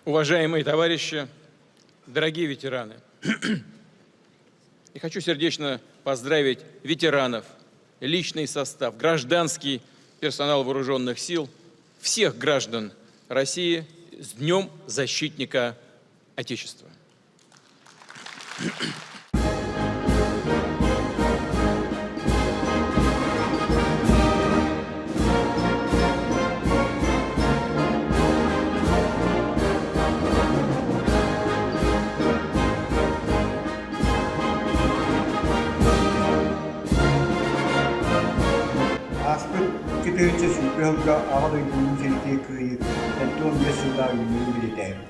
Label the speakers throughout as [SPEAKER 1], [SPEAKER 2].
[SPEAKER 1] Уважаемые товарищи, дорогие ветераны, я хочу сердечно поздравить ветеранов, личный состав, гражданский персонал вооруженных сил, всех граждан России с Днем Защитника Отечества.
[SPEAKER 2] Ааспыт 2020 сылга Аҕа дойду Улуу сэриитигэр кыайыы 75 сыллаах үбүлүөйүн бэлиэтээбит.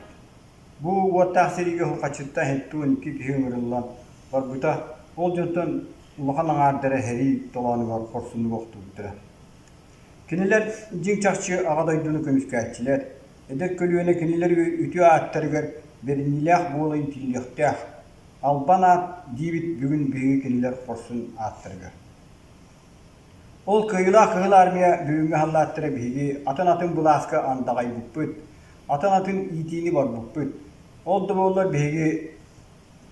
[SPEAKER 2] Бу уоттаах сэриигэ Хачыттан 72 киһи ыҥырыллан барбыта, ол дьонтон улахан аҥаардара сэрии толоонугар хорсуннук охтубуттара. Кинилэр дьиҥ-чахчы Аҕа дойдуну көмүскээччилэр, эдэр көлүөнэ кинилэр үтүө ааттарыгар бэриниилээх буола иитиллиэхтээх. Албан аат диибит бүгүн биһиги кинилэр хорсун ааттарыгар. Ол кыайыылаах Кыһыл Армия бүгүҥҥү саллааттара биһиги атын-атын былааска андаҕайбыппыт, атын-атын иитиини барбыппыт. Ол да буоллар биһиги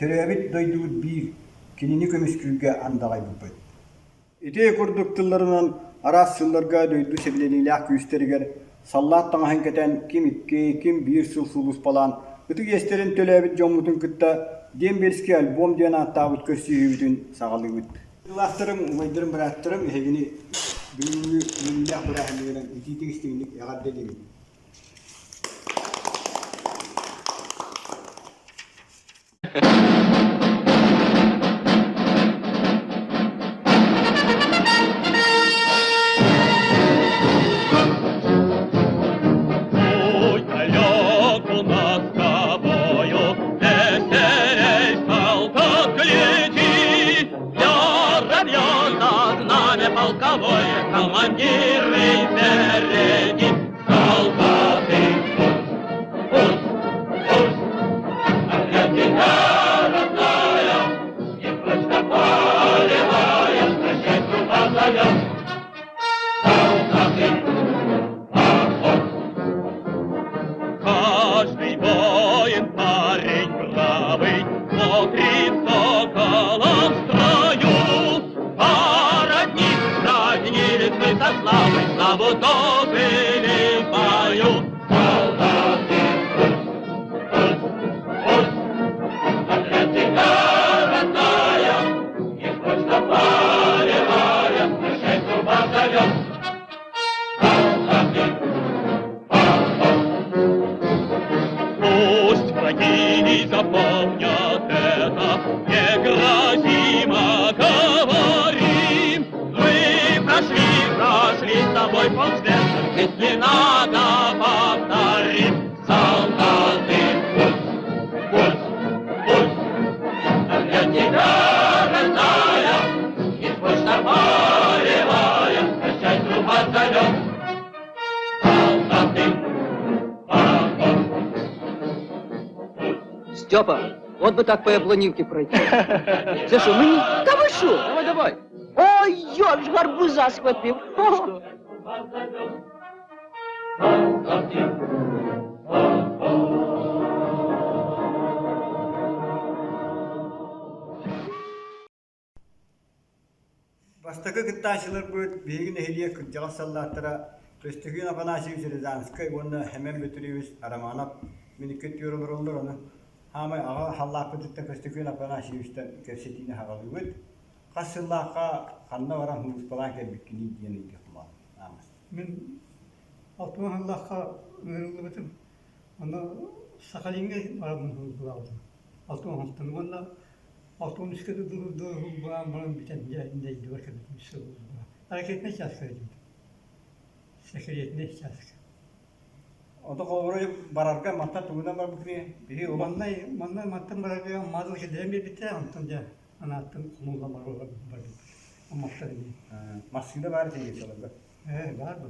[SPEAKER 2] төрөөбүт дойдубут биир, кинини көмүскүүргэ андаҕайбыппыт. Ити курдук тылларынан араас сылларга дойду сэбилэниилээх күүстэригэр саллаат таҥаһын кэтэн ким икки, ким биир сыл сулууспалаан ытык иэстэрин төлөөбүт дьоммутун кытта Дембельский альбом диэн ааттаабыт көрсүһүүбүтүн саҕалыыбыт. Кылаастарым, убайдарым, бырааттарым эһигини бүгүҥҥү үөрүүлээх бырааһынньыгынан итиитик-истиҥник эҕэрдэлиибин.
[SPEAKER 3] Путь далек у нас с тобою, Веселей, солдат, гляди, Все рвется знамя полковое, Командиры впереди, солдаты, путь, путь, путь. А для тебя, родная, И почта полевая, Прощай, труба зовет, солдаты, поход. Каждый воин парень бравый, Смотрит соколом в строю. Породнит, роднились мы со славой, Славу добыли в бою. Солдаты, путь, путь, путь, А для тебя, родная, И почта полевая, Прощай, труба зовет. Солдаты, поход. Пусть враги не запомнят это, не грозим, а говорим. Мы прошли, прошли с тобой полсвета, если надо, повторим. Солдаты, путь, путь, путь, а для тебя, родная, и почта полевая, прощай, труба зовет. Солдаты, поход.
[SPEAKER 4] Степа, вот бы так по Яблонівці пройти. Це що, мені?
[SPEAKER 5] Та ви що?
[SPEAKER 4] Давай, давай.
[SPEAKER 5] Ой, я ж гарбуза схватив. Хо.
[SPEAKER 3] Солдаты, поход.
[SPEAKER 2] Бастакы кыттааччыларбыт биһиги нэһилиэк кырдьаҕас саллааттара Көстөкүүн Афанасьевич Рязанскай уонна Сэмэн Бөтүрүөбүс Романов мин икки өттүгэр олороллор, ону хаамай аҕа халлааппытыттан Көстөкүүн Афанасьевичтан кэпсэтиини саҕалыыбыт. Хас сыллаахха ханна баран сулууспалаан кэлбиккиний диэн ыйытыахпын баҕарабын.
[SPEAKER 6] Мин алтыма сыллаахха ыҥырыллыбытым. Онно Сахалиҥҥа бараммын сулууспалаабытым. Алтыма уонна 63-кэ дуу баран бүтэн дьэ дойдубар кэлбитим сыллара. Ракетнай чааска кэлбитим. Секретнэй чааска.
[SPEAKER 2] Ото холобура барарга мантан тугунан барбыккыный? Биһи
[SPEAKER 6] Манна манна мантан барарга мазыл киллэрэн биэрбиттэрэ, онтон дьэ анааттан хомуллан барбыппыт. Омоктор дии.
[SPEAKER 2] Массыына баар этэ дии
[SPEAKER 6] Ээ, баар бу.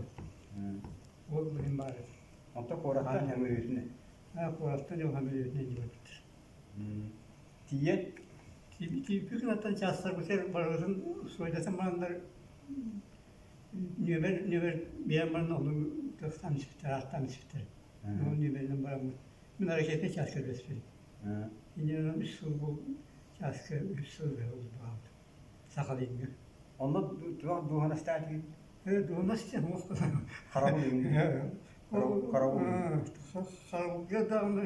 [SPEAKER 6] Ол билин баар этэ.
[SPEAKER 2] Онтон куораттан сөмөлүөтүнэн.
[SPEAKER 6] Аа, куораттан дьон сөмөлүөтүнэн дии барбыттар.
[SPEAKER 2] Тиийэн
[SPEAKER 6] Тиийбит гынаттан чаастарбытыгар барыбытын суойдатан бараннар нүөмэр нүөмэр биэрэн баран ону тахсан испиттэр, ааттаан испиттэр. Ол нүөмэринэн бараммыт. Мин ракетнай чааска түбэспитим. Иннинэ үс сыл бу чааска үс сыл баабыт. Сахалиҥҥа.
[SPEAKER 2] Онно туох дуоһунастаах этигит?
[SPEAKER 6] Дуоһунас диэн уох
[SPEAKER 2] Харабыл Караул.
[SPEAKER 6] Харабылга даҕаны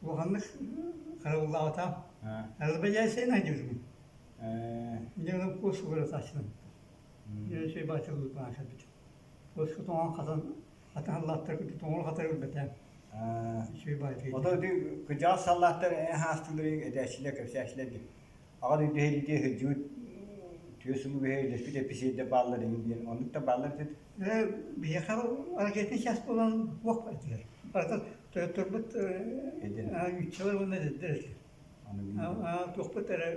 [SPEAKER 6] улаханнык харабыллаабатаҕым. Азербайджан айдыбытым. Дьэ курс угуратааччынан. Дьэ баачылыырбаан кэлбитим. Курска тоҥон хатан атын халлааттар тоҥор хатар өлбөтөм. Үчүгэй баайдыы.
[SPEAKER 2] Ото ити кырдьаҕас саллааттар эн хаастыыларын этээччилэр, кэпсээччилэр дии. Аҕа дойду сэриитигэр сылдьыбыт түөрт сыл үөһэ үлэспит эписиэрдэр бааллар эҥин диэн оннук да бааллар этэ.
[SPEAKER 6] Биһиэхэ ракетный час буолан туох этилэр. Барыта тойотторбут нууччалар уонна эдэрдэр этилэр. Туохпут эрэ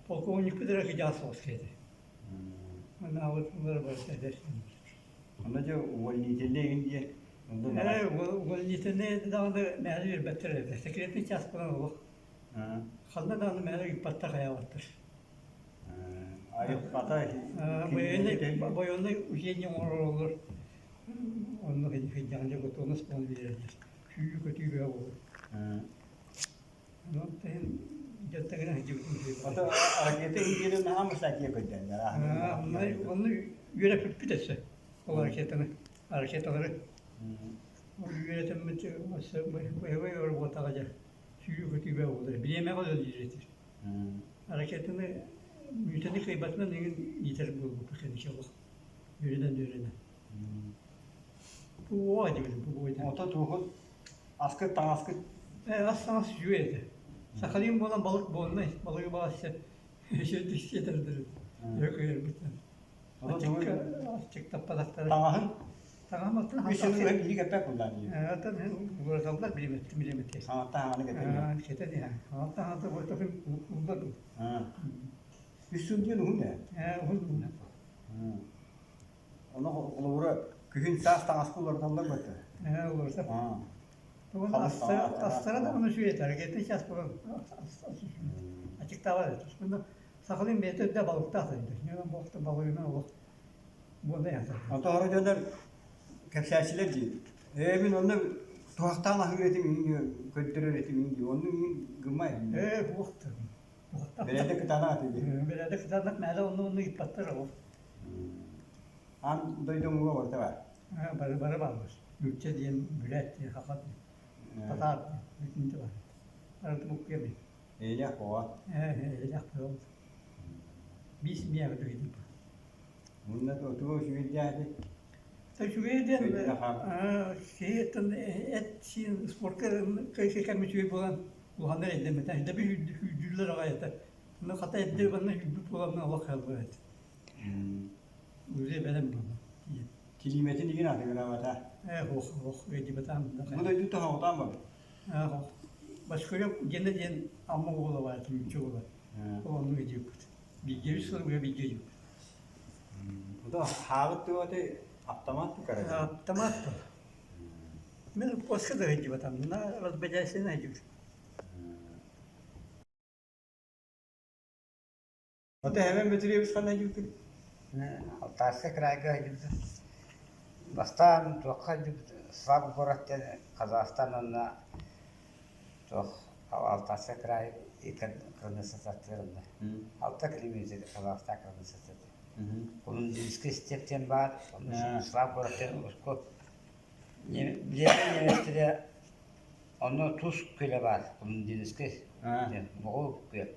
[SPEAKER 6] полковникпыт эрэ кыдьаас соҕус киһи Анаабыт барыта эдэр.
[SPEAKER 2] Онно дьэ увольнительнай эҥин диэн
[SPEAKER 6] Увольнительнай даҕаны мээнэ биэрбэттэр этэ. Секретный час буолан олох Ханна даҕаны мээнэ ыыппаттар хайаабаттар.
[SPEAKER 2] Айылҕата
[SPEAKER 6] Байыаннай байыаннай учение оҥороллор. Онно сылдьаҕын дьэ готовность буолан биэрэллэр. Сүүрүү-көтүү бөҕө буолар. Онон иһин дьаттагынан сылдьыбытым үчүгэй.
[SPEAKER 2] Ото ракета иһиирин наһаа мустаатыйа көрдөннөр.
[SPEAKER 6] Онно үөрэппиппит өссө. Ол ракетаны, ракеталары. Ол үөрэтэммит өссө боевой работаҕа дьэ сүүрүү-көтүү бөҕө буолар. Бириэмэҕэ үлэлиир этэ. Ракетаны мүөтэни кыайбатынан эҥин иитэр буолбуппут кэнники олох үөрэнэн-үөрэнэн. ПВО диэбитим ПВО диэн.
[SPEAKER 2] Ото туохут аскыт таҥаскыт
[SPEAKER 6] Ас таҥас үчүгэй этэ. Сахалин буолан балык буолнай, балыгы баҕас сиэтэрдэр этэ. Өрө кыайарбыттан. Аччыктаппатахтара.
[SPEAKER 2] Таҥаһын
[SPEAKER 6] Таҥаһым аттан
[SPEAKER 2] үс сыл илии кэппэт буоллаан дии.
[SPEAKER 6] Аттан уларыталлар билимэт билимэт.
[SPEAKER 2] Хаҥаттан хаҥаны кэтэн.
[SPEAKER 6] Кэтэн иһэ. Хаҥаттан хаҥата буотахын уллар.
[SPEAKER 2] Үс сыл диэн уһун ээ.
[SPEAKER 6] Ээ уһун.
[SPEAKER 2] Ону холобура күһүн саас таҥаска уларыталлар бата.
[SPEAKER 6] Ээ уларытар. Астара даҕаны үчүгэй Гетте час буолан ачыктаабат этэ. Сахалин бэйэтэ үрдэ балыктаах этэ. Балыгынан олох
[SPEAKER 2] Онтон оро дьоннор кэпсээччилэр дии. Ээ мин онно туһахтаан аһыыр этим иҥин көрдөрөр этим иҥин дии. Онну иҥин гыммай.
[SPEAKER 6] Ээ туохтар.
[SPEAKER 2] Бэрээдэ кытаанах этэ дии.
[SPEAKER 6] Бэрээдэ кытаанах мээлэ онну онну ыыппаттар ол.
[SPEAKER 2] Аан дойду омуга барыта баар.
[SPEAKER 6] Бары бары бааллар. Нуучча диэн, бүрээт диэн, хаха диэн, татаар диэн, бүтүн баар. Барыта буккуйа мин.
[SPEAKER 2] Эйэлээх оҕо.
[SPEAKER 6] Ээ эйэлээх буолбут. Биис миэхэ түһүтүм.
[SPEAKER 2] Мунна тугу үчүгэйдээти?
[SPEAKER 6] Үчүгэй диэн киһи эт-сиин спортка кэм үчүгэй буолан улаханнык эйдэммэтэ. Эрдэ сүүрдүүллэр аҕай этэ. Онно хата эрдэ манна сүүрбүт буоламмын олох хаалбыт этэ. Уже бэлэм буолла.
[SPEAKER 2] Килиимэтин игин атыгыраабата.
[SPEAKER 6] Ээ ох ох өйдүбэтаам.
[SPEAKER 2] Бу дойду тоһоҕотоон барбыт.
[SPEAKER 6] Ээ ох. Башкирия генэ диэн Амма уола баар түмүкчү уола. Ол оннук өйдүүппүт. Бииргэ үс сыл уйа бииргэ өйдүүппүт.
[SPEAKER 2] Ото хаабыт туоты автомат тукара.
[SPEAKER 6] Автомат то. Мен поска да өйдүбэтам. На разбедяйся найдут.
[SPEAKER 2] Ото хэмэн Бөтүрүөбүс ханна дьүүкүн?
[SPEAKER 7] Алтарскай крайга сылдьыбытым. Бастаан туохха сылдьыбыт Слава город диэн Казахстан уонна туох Алтарскай край кыргызстан онно. Алта километр Казахстан кыргызстан. Кулундинский степь диэн баар, онно Слава город диэн урукку билиэтин немецтэрэ Онно тус күөлэ баар, Кулундинскай диэн Моҕол күөл.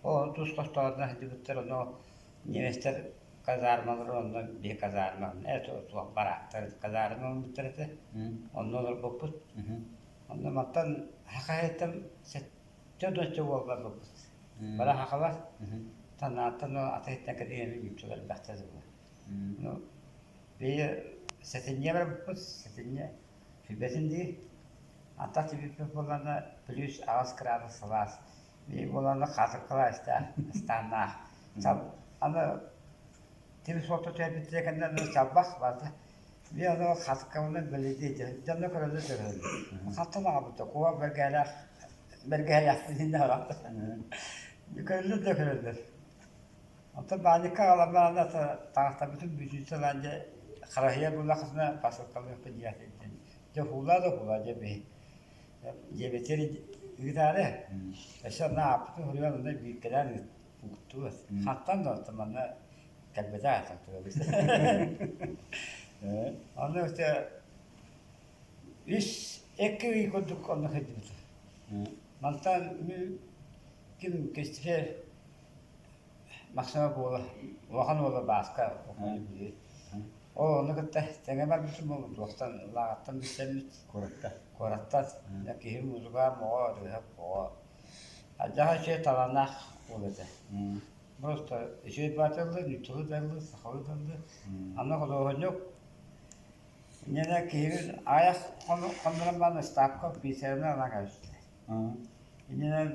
[SPEAKER 7] Ол ону тус хостоотуна сылдьыбыттар, ону немецтэр казармалара онно биһи казарма ээ суох бараактар казарма ылбыттар этэ. Онно олорбуппут. Онно мантан хахайыттан сэттэ уонча уол барбыппыт. Бара хахалар танааттан атыһыттан кэлин үчүгэй элбэхтэр буолла. Ну биһи сэтинньи барбыппыт, сэтинньи Сүбэтин дии, антах түбүппүт буоллаҕына плюс аҕыс кыраадыс сылаас, биир буоллаҕына хаатыркалаа ыстааннаах. Аны тимир суолта түһэрбиттэрэ кэннэ аны чалбах барыта биир аны хаатыркабынан бэлиэтии дьонно көрөллөр көрөллөр. Хантан аҕалбыта куба бэргэһэлээх бэргэһэлээхпин аҕалбыт. Көрөллөр да көрөллөр. Онтон баанньыкка аҕалан баран таҥастарбытын бүтүүтэ ылан дьэ хараһыйар буоллаххытына посылкалыахпыт диэхтиин. Дьэ уһуулаа да уһуулаа дьэ биһи. Дьиэбитигэр ыытаары. Өссө онно ааппытын суруйан онно бииркэлээн уктубут. Хантан да оттон манна кэлбэтэх этим Онно өссө үс икки ый курдук онно сылдьыбытым. Мантан ким Кристофер Максимов уола, улахан уола Бааска Ол ону кытта тэҥэ барбытым туохтан лааҕыттан билсэммит
[SPEAKER 2] Куораттан.
[SPEAKER 7] Куораттан киһи музыка моҕо ырыаһыт оҕо Алдьархай үчүгэй талааннаах уол этэ. Просто үчүгэй баатыллыы, нууччалыы да ыллыы, сахалыы да ыллыы. Аны худуоһунньук инньэ киһибин аҕыйах хоннорон баран ыстаапка писарынан ылан кэбистэ. Иннинэн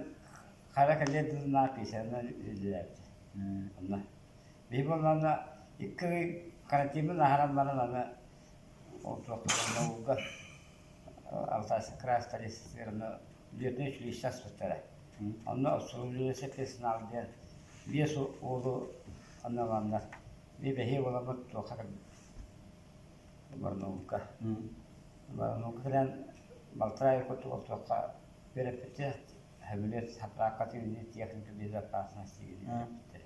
[SPEAKER 7] хара кэлиэр дылы наар писарынан үлэлээбитэ. Онно биһи буоллаҕына икки ый карантиммын аһаран баран аны ол туохха Алтайскай край столицатыгар летнай училище аспыттара. Онно обслуживающий персонал диэн биэс уолу анналаннар. Би бэһиэ буоламмыт туохха Барнаулга. Барнаулга кэлэн балтараа ый курдук ол туохха үөрэппиттэр. Сөмөлүөт саппааккатын техника безопасности үөрэппиттэр.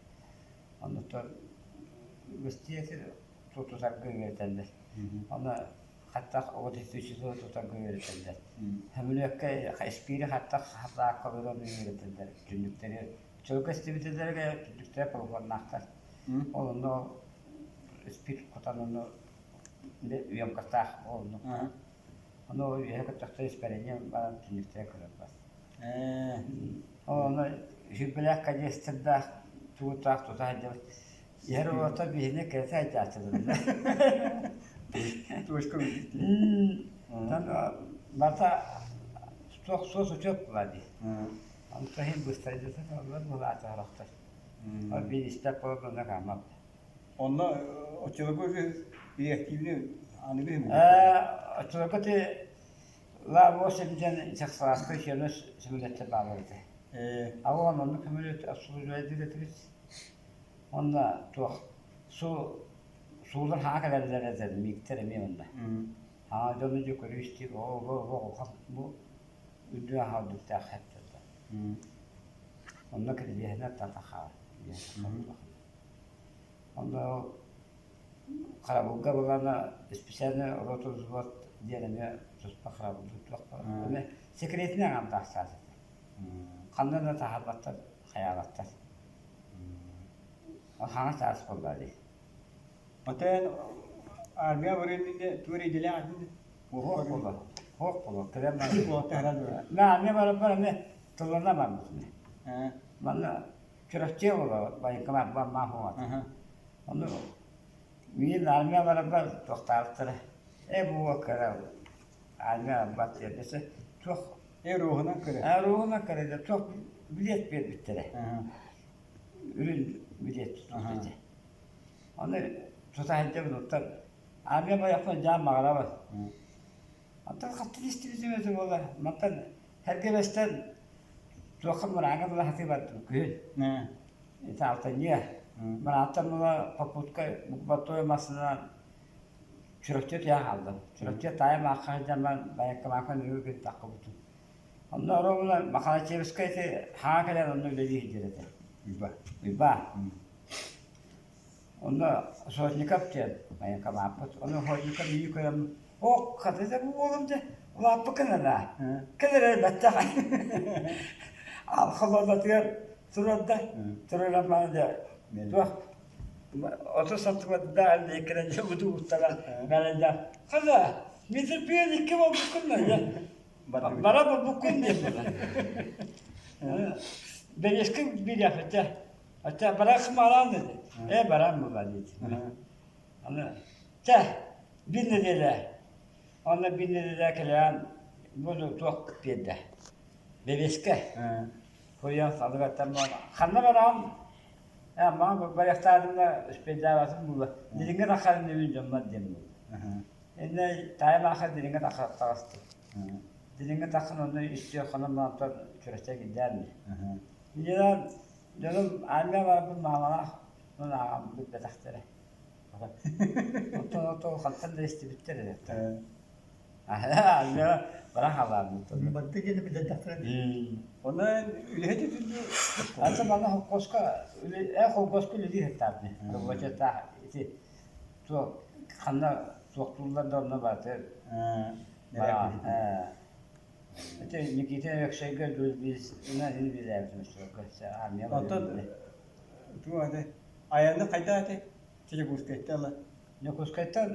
[SPEAKER 7] Оннуттан быстиэтир тутарга үөрэтэллэр. Онно хаттах водительство тутарга үөрэтэллэр. Сөмөлүөккэ испиири хаттах хатаакка олорон үөрэтэллэр. Түннүктэри чөлгө истибитэлэргэ түннүктэрэ полигоннаахтар. Ол онно испиир кутан ону уемкостаах ол оннук. Ону үөһэ көттөхтөр испэрэниэ баран түннүктэрэ көрөр бас. Ол ону сүүрбэлээх канистрдаах туутаах тута сылдьабыт. Иһэр уота биһини кэтэ сылдьааччылар.
[SPEAKER 2] Точка
[SPEAKER 7] Барыта суох суос учуот буолар дии. Онто иһин быстайдата олор булаатаһарахтар. Ол биир истэп буолан онно хаамап.
[SPEAKER 2] Онно оччолорго реактивный аныгы
[SPEAKER 7] Оччолорго ти Ла-8 диэн сахсалааскай сиэмэ сөмөлүөттэр бааллар этэ. Аҕа оннук сөмөлүөт обслуживайдыыр этибит. Уонна туох суу суулар хаҥа кэлэллэр этэ мииктэр эмиэ онно. Хаҥа дьону дьэ көрүү-истии оҕо улахан бу үрдүн аһаабыттаах хэптэллэр. Онно кирилиэһинэн тата хаалар. Онно харабылга былаана специальный рота взвод диэн эмиэ туспа харабыллыыр туох баар. Эмиэ секретинэй аҥардаах саас этэ. Ханна да таһаарбаттар, хайаабаттар. Хаҥас чаас буолла дии.
[SPEAKER 2] Оттон армия барыан туор идэлээх этин
[SPEAKER 7] Суох буолла. Суох буолла. Кэлэн баран. Мэ армия барарбар эмиэ тыллана барбытым. Манна Чурапчы буола военкомат маахуҥа. Ону миин армия барарбар туохтаабыттара. Э бу кыра армия барбат диэн. Туох
[SPEAKER 2] Э руоһунан көрө.
[SPEAKER 7] Э руоһунан көрө туох билиэт биэрбиттэрэ. Үрүн билиэт тутуут этэ. Аны тута сылдьабын оттон армия барыахпын дьаам баҕарабын. Оттон хаттан истибитим этэ буолла. Мантан Сэргэбэстэн туохха мырааҥҥа була сатыы бардым күһүн. Ити алтынньыга. Мыраантан була попутка букватой массыынан Чурапчы түһэн хааллым. Чурапчы таайым аахха сылдьан баран байаккалаахха нөҥүө күн таххыбытым. Онно оруобуна Махалачевскай ити хаҥа кэлэн онно үлэлии сылдьар этэ.
[SPEAKER 2] Уйба.
[SPEAKER 7] Уйба. Онно Сотников диэн военкомаппыт. Ону Сотников миигин көрөн, «О, хата дьэ бу уолум дьэ улааппыккын ана, кэл эрэ бэттэх». Ал холуодатыгар турарда, тураран баран дьэ туох оту сатыбатда леккерен дьэ буту уттара баран дьэ хата метр пиэн икки буолбуккун да дьэ бара буолбуккун диэн буолар. Бэриэскэ бириэхпитэ Ача барахмалаан деді. Э баран була дейді. Аны чэ bir нэдиэлэ. Онно bir нэдиэлэ кэлээн бу туох биэрдэ. Бэбиэскэ. Хуйан салыгаттан ханна бараҕын? Э маа барыахтаатым да успейдаабатым була. Дириҥҥэ таххарын диэбин дьоммор диэн буолла. Иннэ таайым аахха дириҥҥэ таҕыстым. Дириҥҥэ тахсан онно үс хонон баран Чурапча киирдээн. Ийэлээн дьонум армия барбыт маамалаах онон ааҕан билбэтэхтэрэ. Оттон оттон хантан да истибиттэр эрэ. Армия Баран хаалаабыт.
[SPEAKER 6] Барда диэни билэрдэхтэрэ.
[SPEAKER 2] Онон үлэһит үтүллүү.
[SPEAKER 7] Ата манна холкуоска э холкуоска үлэлии сыттаабыт. Рабочайтаах ити туох ханна туохтууллар да онно барыта Ити Никита Өксөйгө армия
[SPEAKER 2] Оттон туох этэй айаны хайдах этэй Дьокуускайтан ыла
[SPEAKER 7] Дьокуускайтан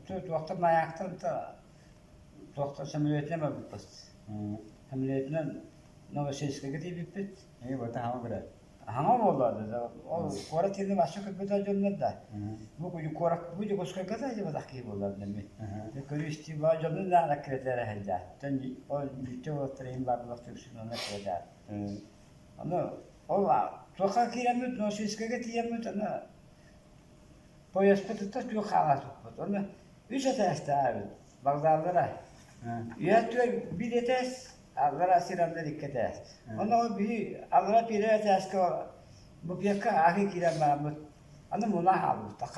[SPEAKER 7] туохтан Маяктан туохтан самолетынан барбыппыт. Самолетынан Новосибирскайга тиийбиппит.
[SPEAKER 2] Ээ бата хаҥа көрө.
[SPEAKER 7] Хаҥа буолла ол куорат киһини бачча көрбөтө дьоннор да. Бу куорат бу Дьокуускайга да дьыбатах киһи буолла дэмми. Көрүү-истии баа дьону да киретэрэ сылдьар. Ол нүүччэ уолаттар иһин баардылар түксүн онно киретээр. Ону ол туохха киирэммит Новосибирскайга тиийэммит аны поездпытыттан күөх хааласпыппыт. Ону үс этээстээх эбит вокзаллара. Үөһэ түөр биир этээс, аллара сир анныгар икки этээс. Онно ол биһи аллара пиэрэ этээскэ буфекка аһыы киирэн бараммыт аны муна хаалбыттах.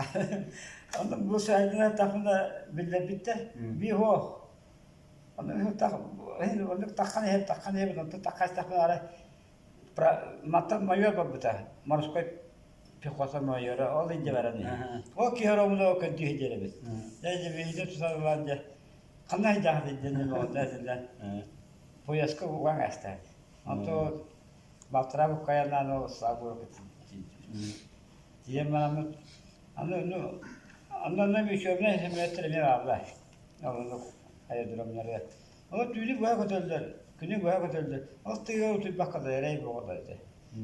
[SPEAKER 7] Онно бу сайдынан тахына биллэрбиттэр. Биир һуох. Онно оннук таххан иһэн таххан иһэбит онтон тахха истэхпинэ арай мантан майор барбыта морской пехота майора ол инде баран иһэр. Ол киһи оромуна көрдүү сылдьар эбит. Дьэ биһиги тутан ылан дьэ ханна сылдьаҕыт диэн оҕонньор этиллэн поездка уган ааста. Онто балтараа буккайанаан ол Славгородка тиийэн бараммыт аны ну онно учебнай самолеттар эмиэ бааллар. Ол аэродромнарга. Ол түүнү быһа көтөллөр, күнү быһа көтөллөр. Ол тыа утуйбакка да эрэй бөҕө да этэ.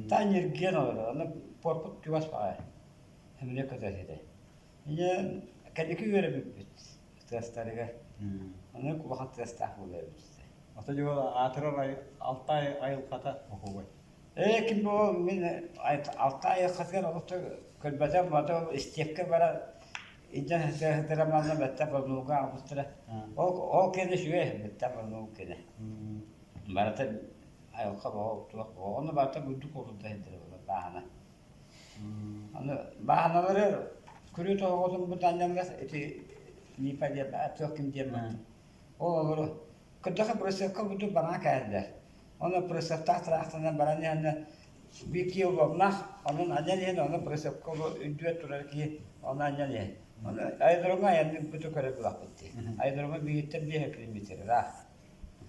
[SPEAKER 7] Таан ньиргийэн олорор, аны пуорпут чугас баҕайы. Эмиэ көтөр этэ. Ийэ кэнники үөрэммиппит тыастарыгар. Аны улахан тыастаах буолар эбит.
[SPEAKER 2] Ата дьуо аатырар Алтай айылҕата оһуобай.
[SPEAKER 7] Ээ ким бу мин Алтай айылҕатыгар олох да көрбөтөм, ата ол истиэпкэ баран илдьэн сытара манна бэттэ бонууга аҕалбыттара. Ол ол кэннэ үчүгэй бэттэ бонуу кэннэ. Барыта айылҕа бөҕө туох бөҕө. Онно барыта бурдук олордо сылдьар буолар бааһына. Аны бааһыналары күрүө тоһоҕотун бу анньаллар ити Нипа диэн туох ким диэн Ол олору кырдьаҕас бырысыапка курдук баран кээллэр. Ону бырысыаптаах тыраахтарынан баран иһэннэр биир киһи улуомнаах, онон анньан иһэн, ону бырысыапка үрдүгэр турар киһи ону анньан иһэн. Ону аэродромҥа айанныырбытын көрө булахпыт дии. Аэродромҥа биһиттэн биэһэ километр ыраах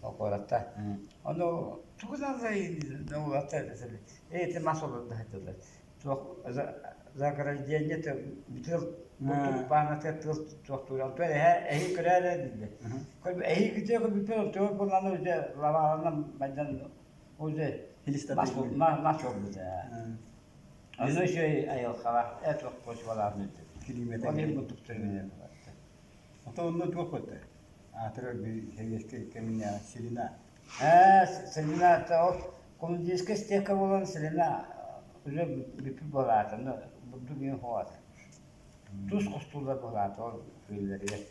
[SPEAKER 7] ол куораттан. Ону тугу да ити мас олордо сылдьаллар. Туох заграждение тыл баанатыгар тыл туохтуур онтон эһэ эһи көрөөрө дииллэр. Эһи кытыа көрбүппүт онтугар буоллаҕына уже лабааланан майдан уже мас буолбута. Ону үчүгэй айылҕалаах э туох почвалаах
[SPEAKER 2] Килиимэтэ.
[SPEAKER 7] Ол иһин бурдук төрүнэн
[SPEAKER 2] Ото онно туох көттө? Аатырар би сэбиэскэй кэминээҕи Селена.
[SPEAKER 7] Ээ, Селена ол коммунистическай стека буолан Селена уже бүппүт буолаата, бурдук иһин хоҕоото. Тус хостуулар буолаата ол күөллэригэр.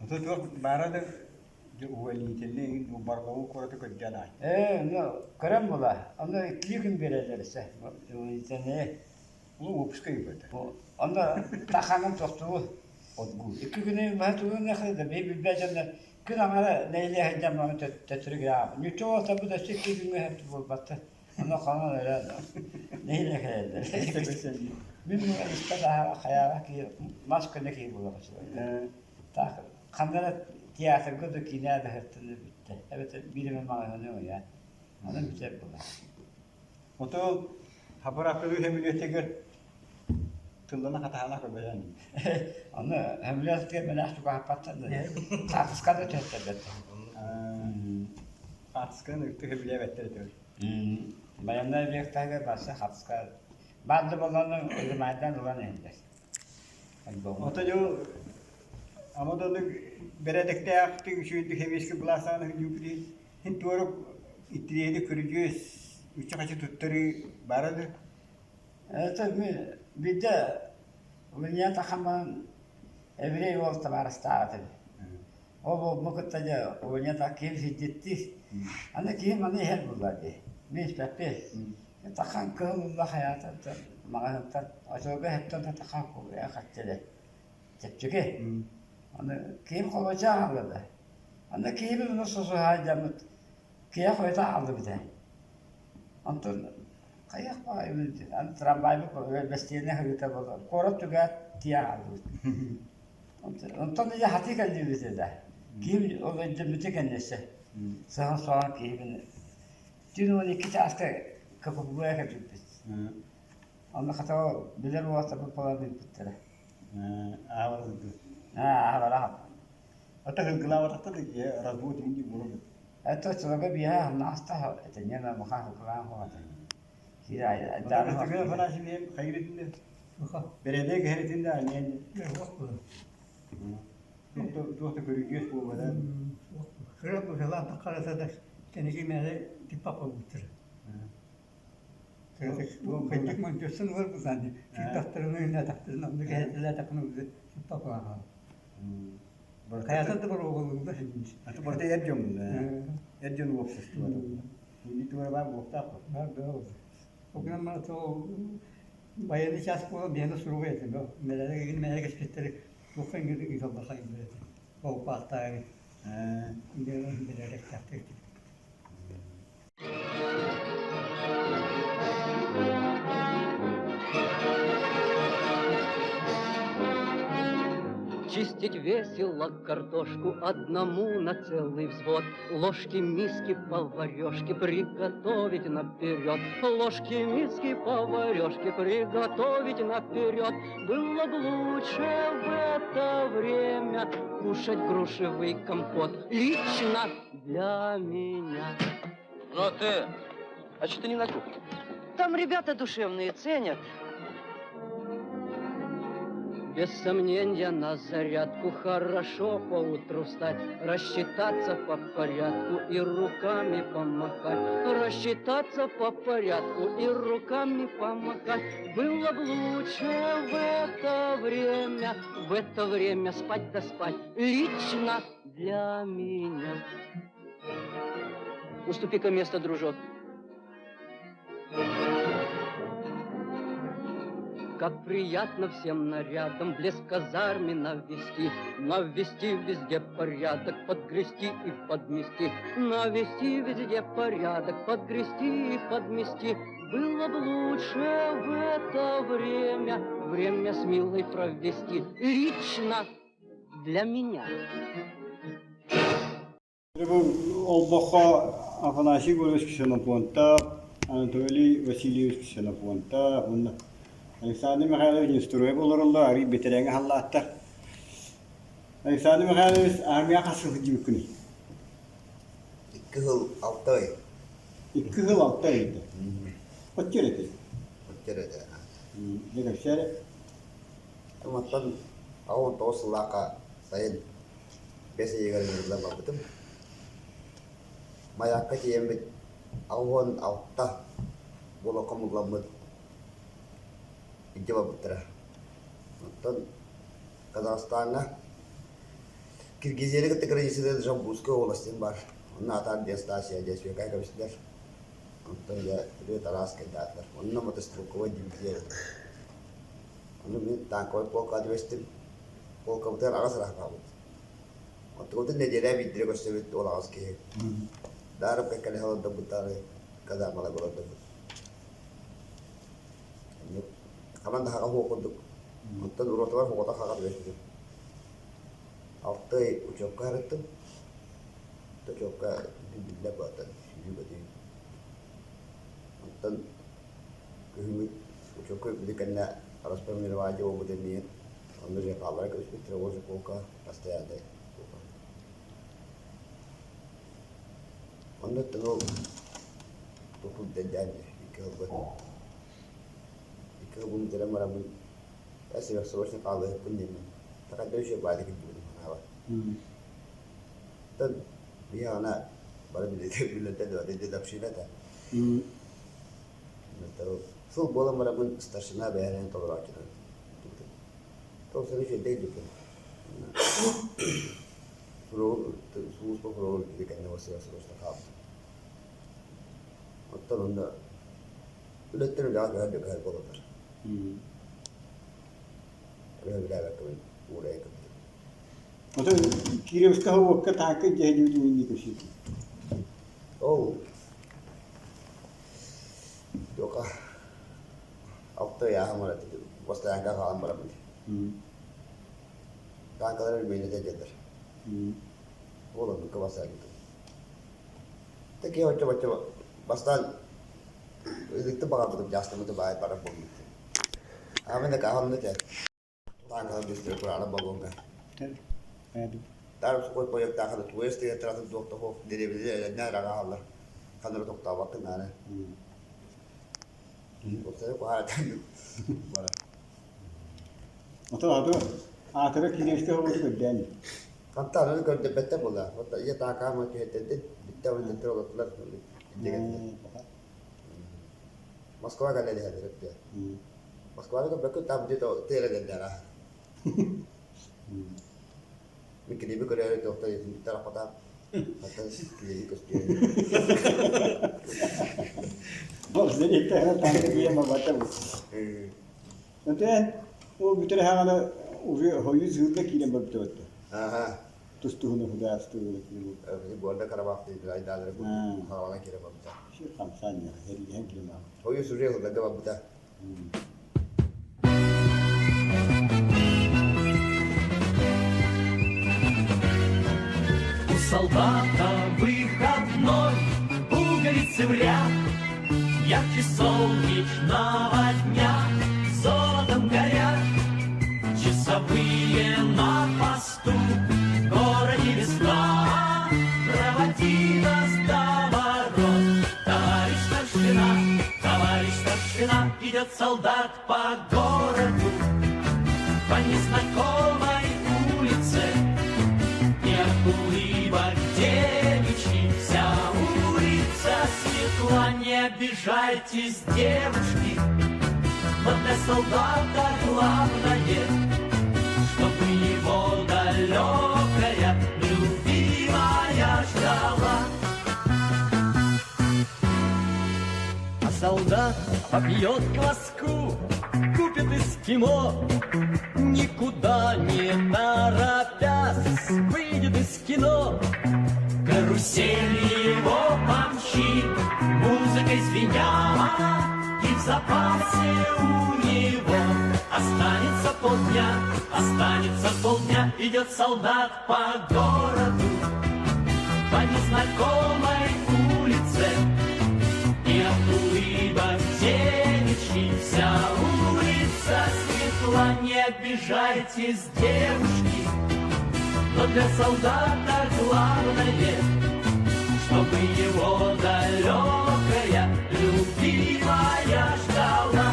[SPEAKER 2] Ото туох баара да увольнительный Барбалуу куораты көрдөөн аай.
[SPEAKER 7] Ээ, ну көрөн була. Ону иккилии күн биэрэллэр өссө. Увольнительные.
[SPEAKER 2] Улуу выпуска ыйбыта.
[SPEAKER 7] Онно тахаҥын тохтуу.
[SPEAKER 2] Отгул.
[SPEAKER 7] Икки күнү быһа тугун да би билбэт дьоннор күн аҥара нэһилиэ сылдьан баран төттөрү гыраабыт. Ньучча уолаттарбыт өссө икки күҥҥэ сөп буолбаттар. Онно хонон өрө нэһилиэ кэлэллэр. Мин испэт аһаҕа хайаҕа киһи мас көнө киһи буолар Так ханна эрэ театрга да киинэ да сыттын бүттэ. Эбэтэр биир эмэ маҕаһыыны ыйаан. Онон бүтэр буолар.
[SPEAKER 2] Оту хапыраакылыы сөмүлүөтүгэр тыллана хатаһана көрбөтөн.
[SPEAKER 7] Аны сөмүлүөтүгэр мэнээх чугаһаппаттар да хаартыска да түһэртэрбэттэр.
[SPEAKER 2] Хаартысканы ытык сөбүлээбэттэр этэ.
[SPEAKER 7] Байыаннай объектарга барса хаартыска баар да буоллаҕына ылымайдан ылан иһэллэр.
[SPEAKER 2] Ото дьыл ама да бэрээдэктээхтик үчүгэйдик сэбиэскэй былаастаан үһүннүүпүт Һин туорук итириэһи көрүдьүөс үччэ-хаччы туттарыы баара да?
[SPEAKER 7] Это биирдэ Ульяна Тахаман еврей уол табаарыстаах этим. Ол уолбу кытта дьэ Ульяна киһим сирдиттии. Аны киһим аны иһэр буолла дии. Мин испэппин. Тахан кыһыл улла хайаатан маҕаһыынтан очуолга иһэттэн тахан кулуйа хаччы чэпчэки. Аны киһим холуочаах аҕалла да. Онно киһибит ону сосуһаайдаммыт киһи хойута хааллыбыт ээ. Онтон хайыах баҕайыбын аны трамвайбыт бэстиэнэ сырыыта буолан куорат түгээт тиийэ хааллыбыт. Онтон дьэ хатыы кэллибит этэ. Киһим ол өйдөммүтэ кэннэсэ. Саһан соҕон киһибин түүн 12 чааска КПП-га кэлбиппит. Онно хата билэр уолаттарбыт буолан ыыппыттара. Аабалаах.
[SPEAKER 2] Ата хылгылаабатахта да развод инди буолар.
[SPEAKER 7] Это оччолорго биэһэ хамнаста этэнньэн махан хылгылаан хуата.
[SPEAKER 2] Бэрэдэк эһэритин да аньан туох да көрүдьүөс буолбата.
[SPEAKER 6] Кыра быһалаан таххараса да кэнники мээлэ типпак буолбуттар. Кырдьык мөлдьөссөн ылар бузаан тыыттахтарына үүннээтэхтэринэ оннук эһэтэлээтэххинэ уже типпак буолан Хайата да боруобалыыллар
[SPEAKER 2] Аты барыта эр дьон эр дьон уопсастыбата. Инни туора баар буолуохтаах
[SPEAKER 6] Баар да Ол гынан баран сол военный час буолан биһиэнэ суруга этим. Мэлэрэ мэлэрэ кэспиттэри туохха иҥир ыыталлар хайыллар этэ. Олпаахтааҕы. Билэректэхтик.
[SPEAKER 4] Чистить весело картошку одному на целый взвод. Ложки, миски, поварешки приготовить наперед. Ложки, миски, поварешки приготовить наперед. Было бы лучше в это время кушать грушевый компот. Лично для меня.
[SPEAKER 8] Ну а ты, а что ты не на кухне?
[SPEAKER 4] Там ребята душевные ценят. Без сомнения на зарядку хорошо поутру встать, рассчитаться по порядку и руками помахать. Рассчитаться по порядку и руками помахать. Было бы лучше в это время, в это время спать да спать. Лично для меня. Уступи-ка место, дружок. Как приятно всем нарядом блеск казарме навести, Навести везде порядок, подгрести и подмести, Навести везде порядок, подгрести и подмести. Было бы лучше в это время, время с милой провести лично для меня.
[SPEAKER 2] Бу олбоххо Афанасий Егорович Ксенофонтов, Анатолий Васильевич Ксенофонтов уонна Александр Михайлович Неустроев олороллор, арый бэтэрээҥҥэ халлааттар. Александр Михайлович армия хас сыл сылдьыбыккыный?
[SPEAKER 9] Икки сыл алта ый.
[SPEAKER 2] Икки сыл алта ыйда. Оччо эрэ этэй?
[SPEAKER 9] Оччо эрэ этэ.
[SPEAKER 2] Дьэ кэпсээ эрэ.
[SPEAKER 9] Мантан 19 сыллаахха сайын бэс ыйыгар ыҥырыллан барбытым. Майаакка тиийэммит 86 буола хомулламмыт илдьэ барбыттара. Оттон Казахстаҥҥа Киргизияны кытта границалыыр Жамбузская область диэн баар. Онно атаар диэн станция диэн сүөкээн кэбистилэр. Онтон дьэ үрүө тараас кэллээтилэр. Онно мотострелковай дивизия этэ. Ону мин танковай полкаҕа түбэстим. Полкабытыгар аҕыс ыраах хаалбыт. Оттубутун нэдиэлэ биирдэрэ көрсөбүт ол аҕыс киһи. Даарым кэккэлэһэ олордорбуттаары казармаларга олордорбут. Ханан да хаҕа суох курдук. Оттон ротабар оҕото хаҕа түбэспитим. Алта ый учуокка сырыттым. Учуокка биллэ баатан сүүрүү-көтүү. Оттон күһүҥҥү учуокка өлбүтүн кэннэ расформирование буолбут эмиэ онно дьэ хааллара кэбиспиттэрэ возле полка постоянный полка. Оннуттан ол тутул дэндээм икки сылбын икки сылбын бүтэрэн бараммын срочно хаалыһыппын диэммин такайда үчүгэй баайда кэлбитим санаабар. Оттон биһиэхэ бары билэллэр дедовщина этэ. Сыл буолан бараммын старшина бэйэлэрин толорооччутун Тоҕус үчүгэйдик илдьиппин. Сулууспа суругун ити кэннэ срочно хаалбытым. Оттон онно үлэттэн үлэҕэ көһөр да көһөр буолаллар. Үлэ үлээбэккэбин уурайан кэбистим.
[SPEAKER 2] Отон Кировска уокка тааҥка дьэһэлиибит көрсүбүт.
[SPEAKER 9] Ол туоха алта ыйааһын барат бастайаҥка хаалан барабын. Тааҥкалар өрмөйнөтө диэллэр. Ол оннукка бастайбытым. Такие оччо-боччо бастаан ылыкты баҕарбытым дьаастаммыты баай барар буолбут. Аамын да каһанны те. Тааҥкалар быстыры кураана болуонга. Таар сухой поектаахана туэс деген тратын туохта хоох деревили элэннэ арагааллар. Ханары токтообаккын нааны. Оттары куһаратан бара.
[SPEAKER 2] Ото аты аатыра кириэскэ оҕоту көрдөөн.
[SPEAKER 9] Хантан аны көрдөппөттөр буолла. Вот ийэ таакаама түһэттэдин, бүттэ ойнаттар олоттулар. Москва кэлэ дэһэлэр Москваны көрбөккүн там где-то тыаралэрдээх. Мин клиби көрөөрү туохта тараппатаам. Хаттан клиби көстүө.
[SPEAKER 2] Ол сириттэ таҥка диэн бабата бу. Отен ол бүтэр хаҕана уже хойуу сыылда киирэн барбыта батта.
[SPEAKER 9] Аха.
[SPEAKER 2] Тус-туһуна худаарыстыбы
[SPEAKER 9] Горда Карабахты айдаалары хаалан киирэн барбыта.
[SPEAKER 2] Хамсаан эрийэн киирэн
[SPEAKER 9] Хойуу суже хылларга барбыта.
[SPEAKER 3] У солдата выходной, пуговицы в ряд, Ярче солнечного дня золотом горят. Часовые на посту, в городе весна, Проводи нас до ворот, товарищ старшина, товарищ старшина, Идет солдат по городу, по незнакомой улице, И от улыбок девичьих вся улица светла. Не обижайтесь, девушки, но для солдата главное, чтобы его далекая любимая ждала. А солдат попьет кваску, купит эскимо, Никуда не торопясь, выйдет из кино. Карусель его помчит, музыкой звеня, И в запасе у него останется полдня, останется полдня. Идет солдат по городу, по незнакомой улице, И от улыбок девичьих вся улица светла. Не обижайтесь, девушки, но для солдата главное, чтобы его далекая любимая ждала.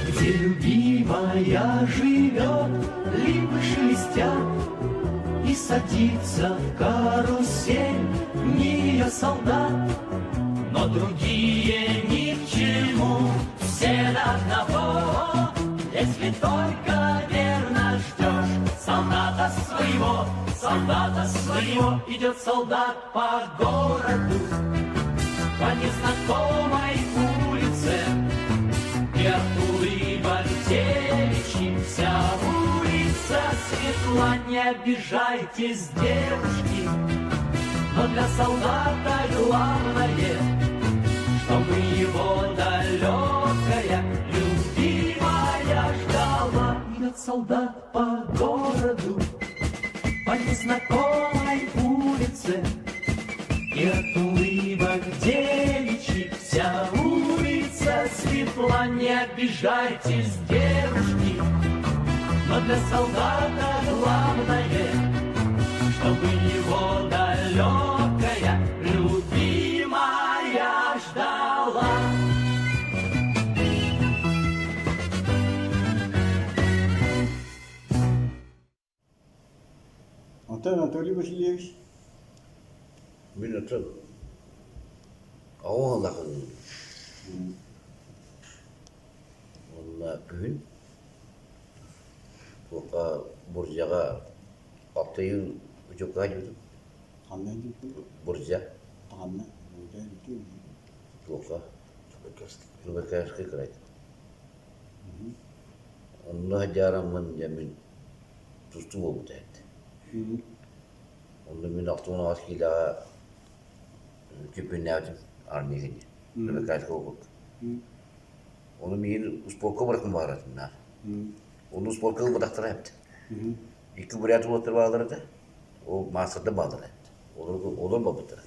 [SPEAKER 3] Где любимая живет, липы шелестят, И садится в карусель не ее солдат, Но другие ни к чему, все до одного, Если только верно ждешь солдата своего, солдата своего, Идет солдат по городу, по незнакомой улице, И от улыбок девичьих вся улица светла. Не обижайтесь, девушки, но для солдата главное, чтобы его далекая любимая ждала. Идет солдат по городу, по незнакомой улице, И от улыбок девичьих вся улица светла. Не обижайтесь, девушки, но для солдата главное, чтобы его далекая любимая ждала.
[SPEAKER 2] Онтон Анатолий Васильевич
[SPEAKER 10] Мин отон оҕолахын уонна күһүн туохха Буржаҕа алтыйын учуокка сылдьыбытым.
[SPEAKER 2] ханна сылдьыбытый?
[SPEAKER 10] Буржа
[SPEAKER 2] Ханна?
[SPEAKER 10] туохха Новокарскай кыраайта. Онно сылдьаараммын дьэ мин тустуу буолбута этэ. Онно мин 68 киилэҕэ чемпионнаабытым армия кэннэ. Забайкальскай округ. Ону миигин успуорка барытын баҕаратым наар. Ону успуорка ылбатахтара эбит. Икки бурят уолаттар бааллар этэ. Ол маастардар бааллар эбит. Олор, олор барбыттара.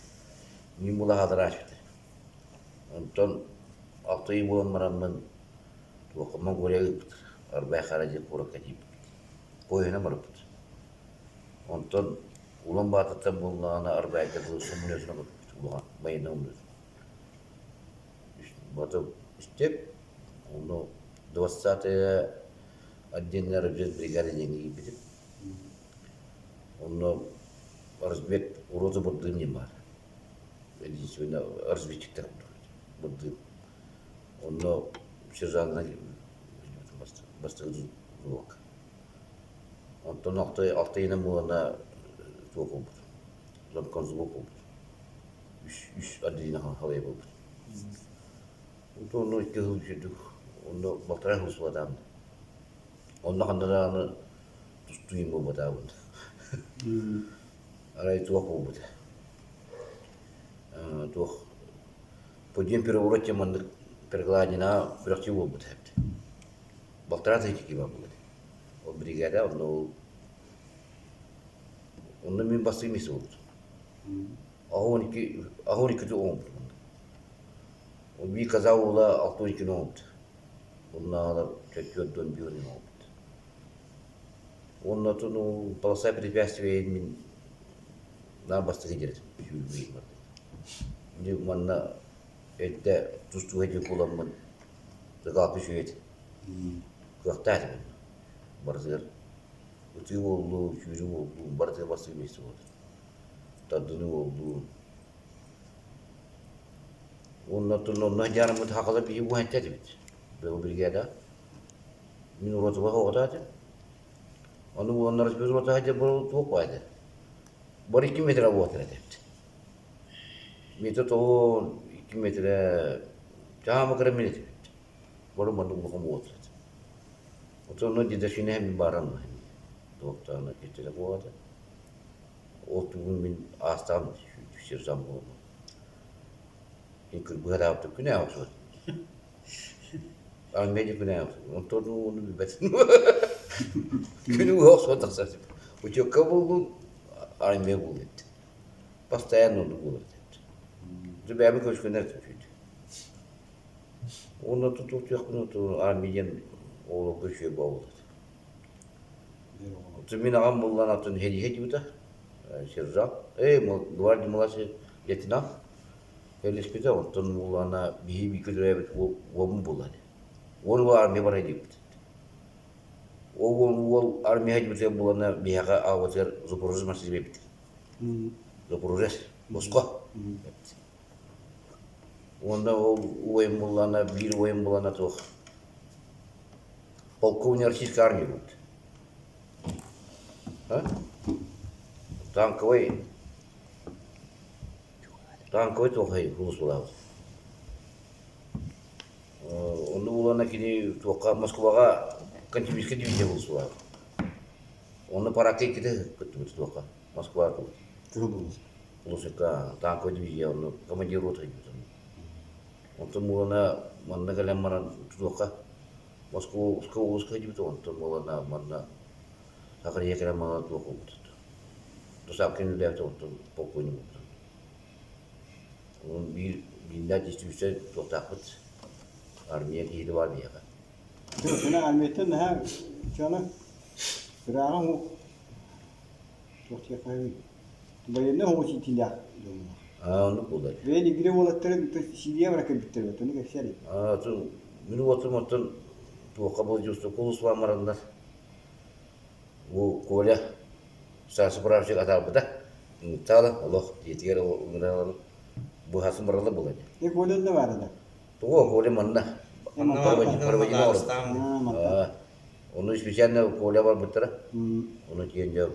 [SPEAKER 10] Мин булаһаалара ааспыта. Онтон алта ый буолан бараммын туохха Монголияҕа ыыппыттар. Арбай-Хара диэн куоракка тиийбиппит. Поеһынан барбыппыт. Онтон Улан-Батортан буоллаҕына Арбайга дылы самолетунан барбыппыт улахан военнай самолетунан. Потом степ, ону 20-е отдельная разведбригада диэҥҥэ киирбитим. Онно развед урота бурдуун диэн баар. Единственное разведчиктар бурдуун. Онно сержантынан бастакы уруок. Онтон алта ыйынан буолана туох буолбут, замконзвук буолбут. Үс отделение халайа буолбут. Онно икки сыл үчүгдүк, онно балтараа сыл сылатаабын. Онно ханна даҕаны тустуу буолбатаабын. Арай туох буолбута. Туох Подъем переворот диэн маннык перекладина күрэхтии буолбута эбит. Балтараа тыһыынча киһи баар буолбут. Ол бригада онно ол онно мин бастыҥ миэстэ буолбутум. 82 оҥорбутум онно. Ол биир казах уола 62 оҥорбут. Оннооҕор 41 оҥорбут. Уонна отун ол полоса препятствий мин наар бастакы дьэрэтим сүүрбүгүн бардым. Манна эрдэ тустууга диэн буоламмын ыкаалпы үчүгэй кыахтаах этим. Барытыгар ытыы буоллун, сүүрүү буоллун, барытыгар бастакы миэстэ буолар. Тардыныы буоллун. Уонна оттон онно дьаарыммыт хахала биһи уһанча этибит. Бу бригада. Мин ротуга оҕото этим. Ону уонна рота дьэ бу туох баайда. Бар 2 метр буолар этибит. Метр тоҕо 2 метрэ чаама кыра мин этибит. Бары маннык улахан буолар этэ. Оттон онно дедовщина мин баарам туохтаана кэччэтэ буолата. Ол тугун мин аастаҕым сержант буоламмын. Мин кырбыһараабытым күнэ охсубат. Армия күнэ охсубат. Онтон ону билбэтим. Күнү охсубат тахсар. Учебка буоллун, армия буолуо эбит. Постоянно оннук буолар эбит. Бэйэбин көмүскэнэр этим Уонна тутуохпун армия диэн оҕолорго үчүгэй буолбут. Мин аҕам буллан атын сэриигэ диэбитэ сержант, эй гвардия младший лейтенант кэллиспитэ, оттон уолана биһи бииргэ төрөөбүт уолум буолла ини. Уол уол армия барай диэбит. Ол уол уол армия диэбитэ буолана биһиэхэ аҕабытыгар Запорожец массыына биэрбит. Запорожец босхо. Уонна ол убайым буллаҕына, биир убайым булана туох полковник российской армии будет. А? Танковый танковый туохай улус булабыт. Онно булана кини туохха Москваҕа Кантемирскай дивизия улус булабыт. Онно парадка иккитэ кыттыбыт туохха Москва
[SPEAKER 2] Кыһыл
[SPEAKER 10] Улусукка танковый дивизия онно командир рота Онтон буолана манна кэлэн баран тутуохха Москва улууска сылдьыбыт онтон буолана манна Сахария кэлэн манна туох буолбут Тусаапкин үлэлээбит онтон полковник буолбут. Онон биир биирдээх дьиэ туохтаахпыт армия киһитэ баар биһиэхэ.
[SPEAKER 2] Кини армияттан наһаа дьоно ырааҕын туох диэххэ Военнай оҕус иитиилээх дьоннор.
[SPEAKER 10] Аа, оннук буолар.
[SPEAKER 2] Бэйэн игирэ уолаттарын Сирия бара кэлбиттэр эбит, ону кэпсээр
[SPEAKER 10] Аа, мин уотум оттон туохха болдьуустук улуслаан бараннар бу Коля старший прапорщик атаарбыта. Ыҥыртаала олох дьиэтигэр ыҥыраларын быһасын баралар буолар.
[SPEAKER 2] Э, Коля онно баар да?
[SPEAKER 10] Тугу Коля манна. Проводимо Аа, ону специально Коля барбыттара. Ону тиийэн дьэ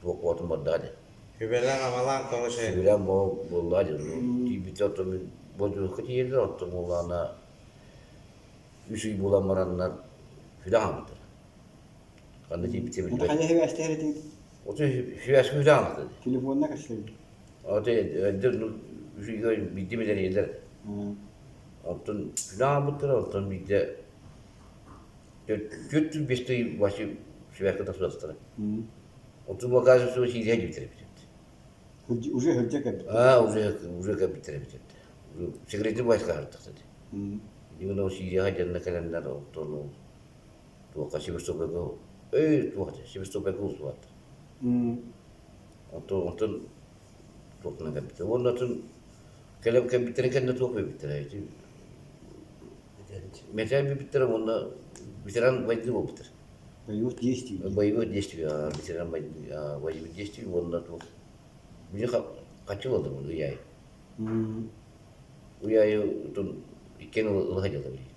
[SPEAKER 10] туох уотун бардаҕа дии.
[SPEAKER 11] Сүбэлээн-амалаан тоҕо шей.
[SPEAKER 10] Сүбэлээн буоллаа дии. Тиийбитэ оттон мин Бодьуукка тиийэллэр, оттон буоллаҕына үс ый буолан бараннар. Сүдэ хаалбыттар. Ханна тиийбитэ билбэт.
[SPEAKER 2] Хайа сибээстэһэр этиҥ?
[SPEAKER 10] Оту сибээскэ сүдэ хаалбыта.
[SPEAKER 2] Телефонна кэпсэбит.
[SPEAKER 10] Ото үчүгэй биирдэ билэрийэлэр. Оттон сүдэ хаалбыттара, оттон биирдэ 405 тый вообще сибээскэ тахсыбаттара. Оту оказывается сиирэ диэбиттэр эбит.
[SPEAKER 2] Уже сылдьа кэлбит.
[SPEAKER 10] Аа, уже уже кэлбиттэр эбит. Секретный войска артахтар. Именно Сирияҕа дьонно кэлэннэр оттон туохха Севастопольга эй туох Севастопольга устубаттар. Онтон онтон туохтан кэлбиттэр. Уонна атын кэлэн кэлбиттэрин кэннэ туох биэрбиттэрэ ити мэтээл биэрбиттэрэ уонна ветеран войны буолбуттар.
[SPEAKER 2] Боевых действий.
[SPEAKER 10] Боевых действий, ветеран боевых действий уонна туох били хаччы буолла ый аайы. Ый аайы отон иккиэн ыла сылдьаллар били.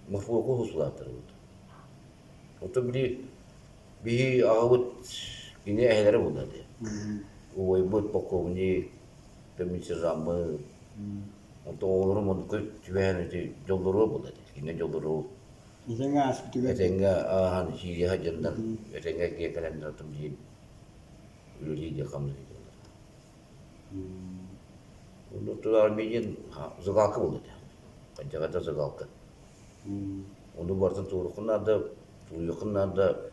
[SPEAKER 10] Морфолку хусулааттар вот. Оттон били биһи аҕабыт кини эһэлэрэ буолла дии. Убайбыт полковник, мин сержаммыт. Онтон оҕолорум оннукка түбэһэн ити дьоллоруо буолла дии. Кинини дьоллоруо.
[SPEAKER 2] Этэҥҥэ ааспытыгар.
[SPEAKER 10] Этэҥҥэ ааһан сиириэхэ сылдьаннар, этэҥҥэ эргийэ кэлэннэр оттон билигин үлэлии диэн хамнас ыыталлар. Онно Армениан зыгалка буолла этэ. Ханчаҕата зыгалка. Ону барытын туоруоххун наада, тулуйуоххун наада.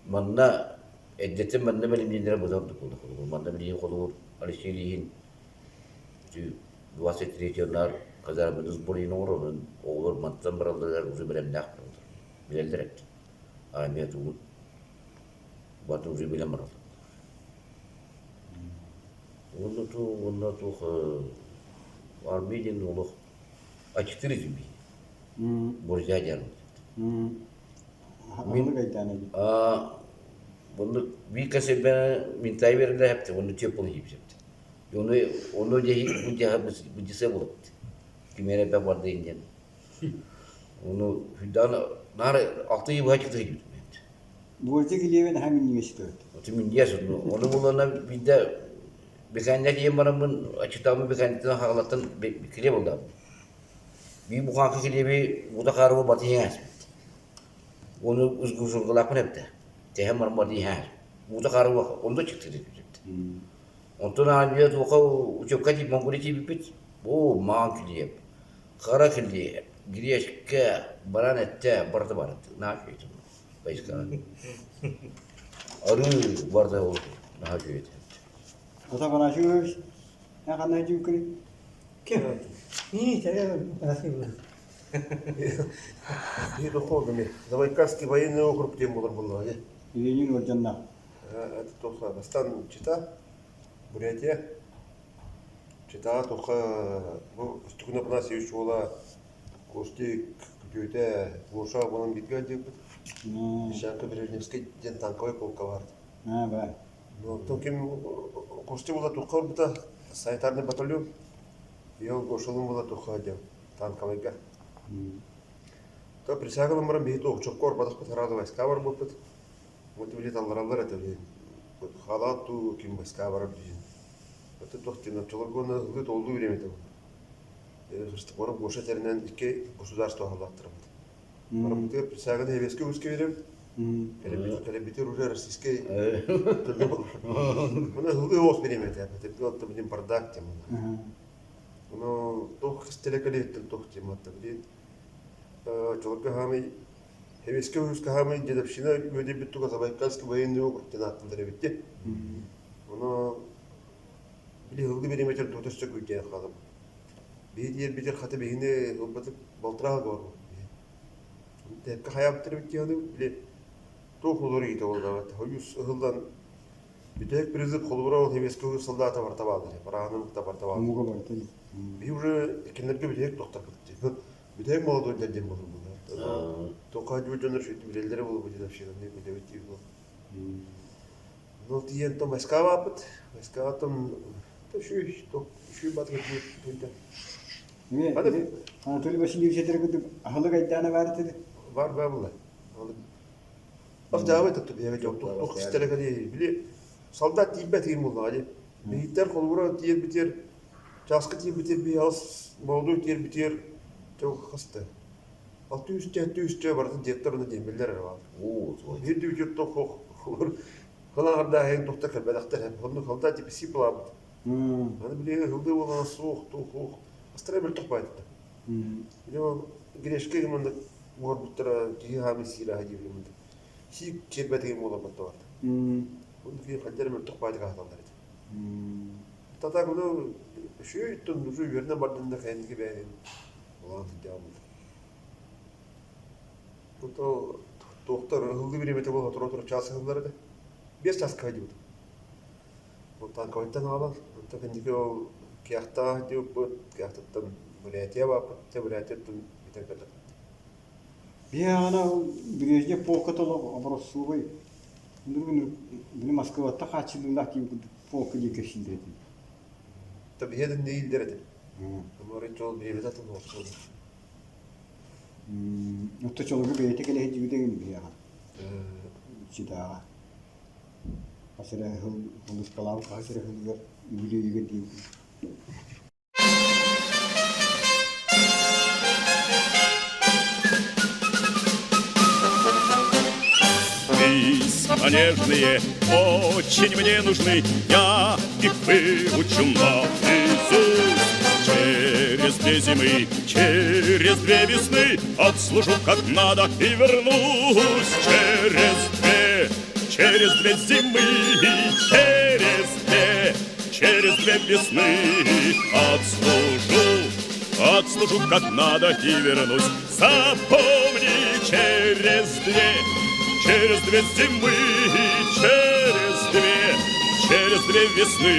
[SPEAKER 10] Манна эрдэттэн манна бэлэмнэнэрэ быдан ордук буолла. Манна билигин холобур Алексей Ильин 23 наар казарманы сборын оҥорор, оҕолор мантан баралларыгар уже бэлэмнээх бараллар. Билэллэр эбит. Армия тугун Батын уже билэн бараллар. Уонна туох, уонна туох армия диэн олох А4 земли. Бурзя диэн.
[SPEAKER 2] Мин
[SPEAKER 10] Онно биир касебе минтай бериле хепте, онно теплый хипсепте. Оны оны дехи бу деха бу десе болот. Кимере бе барды инден. Ону хүндаан наар алты ый быһа чыкты сылдьыбытым.
[SPEAKER 2] Буордьа килиэбин аһа минньигэс төрүт.
[SPEAKER 10] Оту минньигэс ону булана биирдэ бэкээннэ тиийэн бараммын аччыктаабын бэкээнниттэн хаалаттан килиэп ыллаабын. Биир бухааҥка килиэби уута хаарыба баты иһэн ааспыт. Ону узгушургалаахпын эбитэ. Тэһэн баран баты иһэн ааспыт. Уута хаарыба онно чыкты диэбит. Онтон аан туоха учебка тиийбит Монголия тиийбиппит. Оо, маан килиэп. Хара килиэп, гречка, баран эттэ, барыта барыт. Наһаа үчүгэй войска. Арыы барда ол наһаа үчүгэй этэ.
[SPEAKER 2] Ата Афанасьевич, эн ханна дьүккүн?
[SPEAKER 6] Ким? Ни,
[SPEAKER 12] Биир духовными. Забайкальский военный округ диэн буолар буоллаҕа дии.
[SPEAKER 2] Ленин орденнаах.
[SPEAKER 12] Это туох бастаан Чита, Бурятия. Читаҕа туохха бу Стукун Афанасьевич уола Костик күтүөтэ Гоша буолан бииргэ ыалдьыбыппыт. Мещанка Брежневскэй диэн танковай полка баар.
[SPEAKER 2] Аа, баар.
[SPEAKER 12] Оттон ким Костя буола туохха барбыта санитарный батальон. Йол Гошалын буола туохха диэн танковайга. То присяга ылан баран биһи туох чокко барбатахпыт сразу войска барбыппыт. Вот били таллараллар этэ били халаат дуу ким войска барар диэн. Это туох диэн оччолорго уонна ылыы толлуу бириэмэтэ буолла. Христофоров Гоша этэринэн икки государство аһыллааттарбыт. Барыбытыгар присяганы Эбиэскэ үгүскэ биэрэбит. Кэлэбитир уже российскай Мына ылыы оҕус бириэмэтэ. Это блин бардак тема. Ну, туох кистэлэ туох тема блин. Оччолорго хаамый Эбиэскэ үгүскэ хаамый дедовщина үөдэйбит туга Забайкальский военный округ диэн ааттанар эбит дии. Ону били ылгы бириэмэтэр тута өссө күүрдээн хаалабыт. Биһи диэрбитир хата биһини ылбатык балтараа горбут. Тэпкэ хайаабыттар эбит дии били туох уларыйыыта буоллаҕа хойус ыһыллан бүтэһик призыв холобура ол Эбиэскэ үгүс солдата барыта бааллар бараанын кытта барыта бааллар.
[SPEAKER 2] Омуга барыта.
[SPEAKER 12] Биһи уже кинилэргэ бүтэһик тохтоппут дии. Бүтэһик молодой диэн буолар. Тоққа дьоннор шүйтү билэллэрэ буолбут дедовщинаны билэбит дии буол. Ну, тиийэн то Москва бааппыт. Москва там үшүй үшүй батыр
[SPEAKER 2] Анатолий Васильевич этэр курдук аһылык айдаана баар этэ.
[SPEAKER 12] Бар бар була. Ах дьаабай татты биһиэхэ дьон туох истэрэ кэлиэй. Били солдат тиийбэт иһин буоллаҕа дии. Биһиттэр холобура тиийэрбитигэр чааска тиийэрбитигэр биһи алыс молодой тиийэрбитигэр. Чэ хаста? Алты үстэ, алты үстэ барытын дедтар уонна диэмбэллэр эрэ бааллар. Биир дүбүтүр тох хылаҕардаах тухта кэлбэтэхтэр һэм. Оннук халда типа сиплаабыт. Аны билигин ыһылдыы буолан суох, туох, уох. Астара мөлтөх баайдыта. Били ол грешка маннык уорбуттара киһи хаамыы сиир аһа диэбит маннык. Сиик киэрбэтигин буоларбат да барда. Оннук киһи ханна эрэ мөлтөх баайдык аһаталлар этэ. Тата ну үчүгэй уже үөрэнэн бардын да кэнники бэйэтин улахан сылдьаабыт. Ото туохтар ыһыллыы бириэмэтэ буола сотору-сотору чаас ыһыллар этэ. 5 чааска сылдьыбытым. Ол танковайтан аҕалан, онтон кэнники ол киахтаах диэбиппит, киахтаттан Бурятия бааппыт, Бурятияттан бүтэн кэллэхпит.
[SPEAKER 2] Биһиэхэ Брежнев полката олох образцовай. Били Москваттан хааччылыылаах диэн курдук полка диэн кэпсииллэр этим.
[SPEAKER 12] Та биһиэдин дииллэр этим. Оморит ол бириэмэтэ атын уопсуон.
[SPEAKER 2] Отто чолугу бэйэтэ кэлэ сылдьыбыта гин биһиэхэ. Читааҕа. Хас эрэ сыл хомускалаабыт хас эрэ сылыгар үбүлүөйүгэр диэн
[SPEAKER 13] Письма нежные очень мне нужны, я их выучу наизусть. Через две зимы, через две весны отслужу как надо и вернусь. Через две, через две зимы, через две, через две весны отслужу, отслужу как надо и вернусь. Запомни, через две, через две зимы, через две, через две весны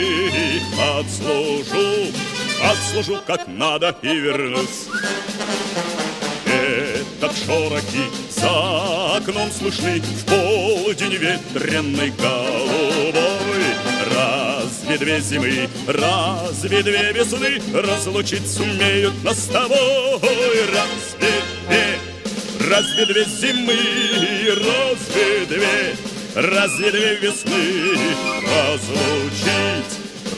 [SPEAKER 13] отслужу, отслужу как надо и вернусь. Этот шорохи за окном слышны В полдень ветреный голубой. Разве две зимы, разве две весны Разлучить сумеют нас с тобой? Разве две, разве две зимы, разве две, разве две весны Разлучить,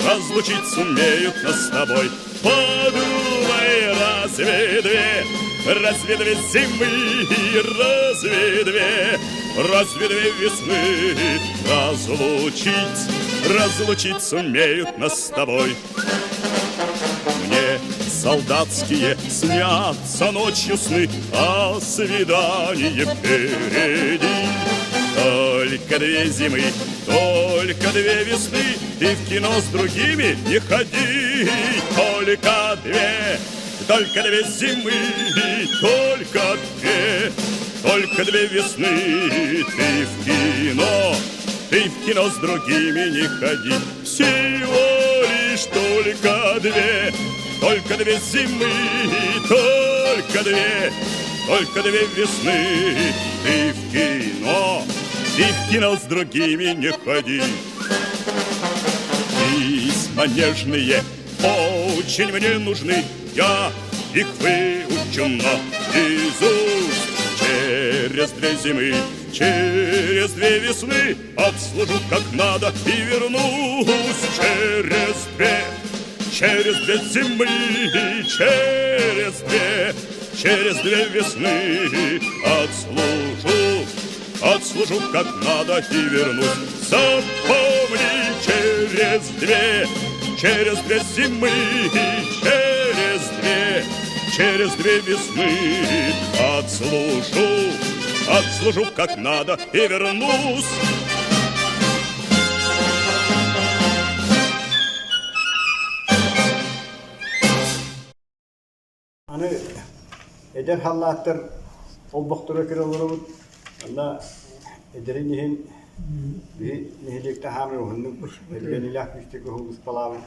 [SPEAKER 13] разлучить сумеют нас с тобой? Подумай, разве две, разве две зимы, разве две, разве две весны разлучить, разлучить сумеют нас с тобой? Мне солдатские снятся ночью сны, а свидание впереди. Только две зимы, только две весны, ты в кино с другими не ходи. Только две, только две зимы, только две, только две весны. Ты в кино, ты в кино с другими не ходи. Всего лишь только две, только две зимы, только две, только две весны. Ты в кино, ты в кино с другими не ходи. Письма нежные очень мне нужны, я их выучу наизусть. Через две зимы, через две весны отслужу как надо и вернусь. Через две, через две зимы, через две, через две весны отслужу, отслужу как надо и вернусь. Запомни, через две, через две зимы, через две, через две весны отслужу, отслужу как надо и вернусь.
[SPEAKER 2] Аны эдэр халлааттар олбохторо кире олоробут. Онно эдэрин иһин биһи нэһилиэктэ хаамыы уһуннук элбэнилээх күүстээх уһулуспалаабыт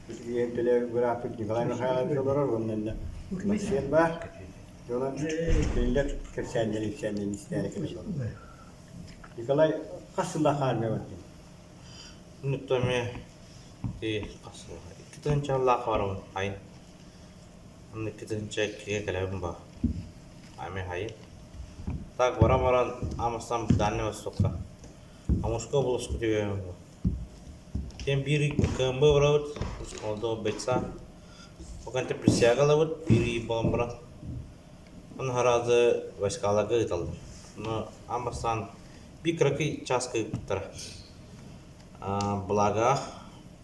[SPEAKER 2] Битигиэн төлө бырааппыт Николай Михайлович олорор уонна Максим баар. Дьонон кинилэр кэпсээннэрин ипсээннэрин истээри кэлэн олорор. Николай хас сыллаах армия бардын?
[SPEAKER 11] Нуттами хас сыллаах 2 тыһыынчалаах барабын айын. Онно 2 тыһыынча 2-гэ кэлэбин баа. Ами хайын. Так баран баран Амастан Дальний Востокка. Амурскай областка түбэһэбин бу. Кем биир ый КМБ барабыт, молодого бойца. Поканте присяга ылабыт, биир ый буолан баран. Ону сразу войскаларга ыыталлар. Ону аан бастаан биир кыракый чааска ыыппыттара. Благах,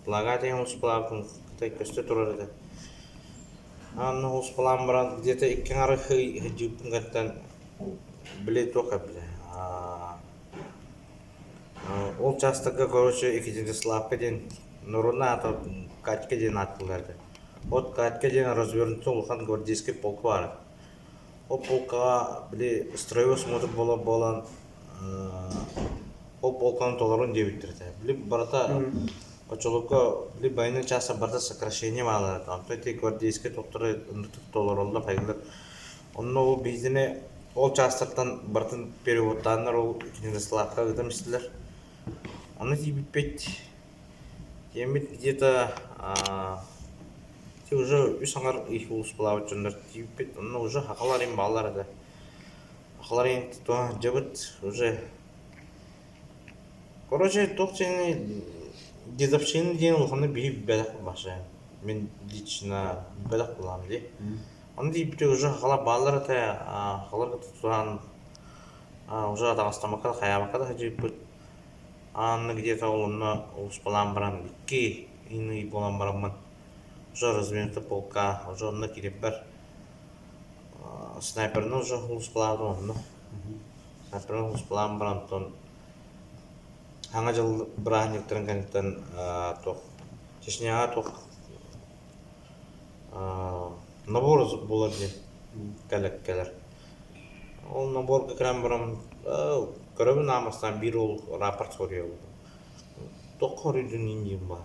[SPEAKER 11] Блага диэн ууспалаабытын кытай көстө турар этэ. Анна ууспалаан баран где-то икки аҥары сылдьыбыппын кэнниттэн били туох эбитэ Ол учаастакка короче Екатеринославка диэн норуотунай аата Катька диэн ааттыыллар этэ. Вот Катька диэн развернутый улахан гвардейский полк баара. Ол полкаҕа били строевой смотр буолар буолан ол полканы толорун диэбиттэр этэ. Били барыта оччолорго били военный чааста барыта сокращение баалар этэ. Онтон ити гвардейскай тохтору толороллор хайгылар. Онно ол биһигини ол чаастартан барытын переводтааннар ол Екатеринославка ыытан истилэр. Ону тиийбиппит, тиийэммит где-то уже үс аҥар ый сулууспалаабыт дьоннор тиийбиппит. Онно уже сахалар им бааллар этэ. Сахалар им дьабыт уже Короче, туох диэни дедовщина диэн улаханнык биһи билбэтэх вообще. Мин лично билбэтэх буолаам дии. Ону тиийбитэ уже хала бааллар этэ, халар тутуһан уже атаҕастаммакка да хайаабакка да сылдьыбыппыт. Анны где-то ол онно улуспалаан баран икки ый буолан бараммын уже развернута полка уже онно киирэрбэр снайперынан уже улуспалаабытым онно. Снайперынан улуспалаан баран онтон Саҥа дьыл бырааһынньыктарын кэнниттэн туох Чечняҕа туох набор буолар диэн кэлэр. Ол наборга кэлэн баран көрөбүн аан бастаан биир уол рапорт суруйабын. Туохха хоруйдун диим баа.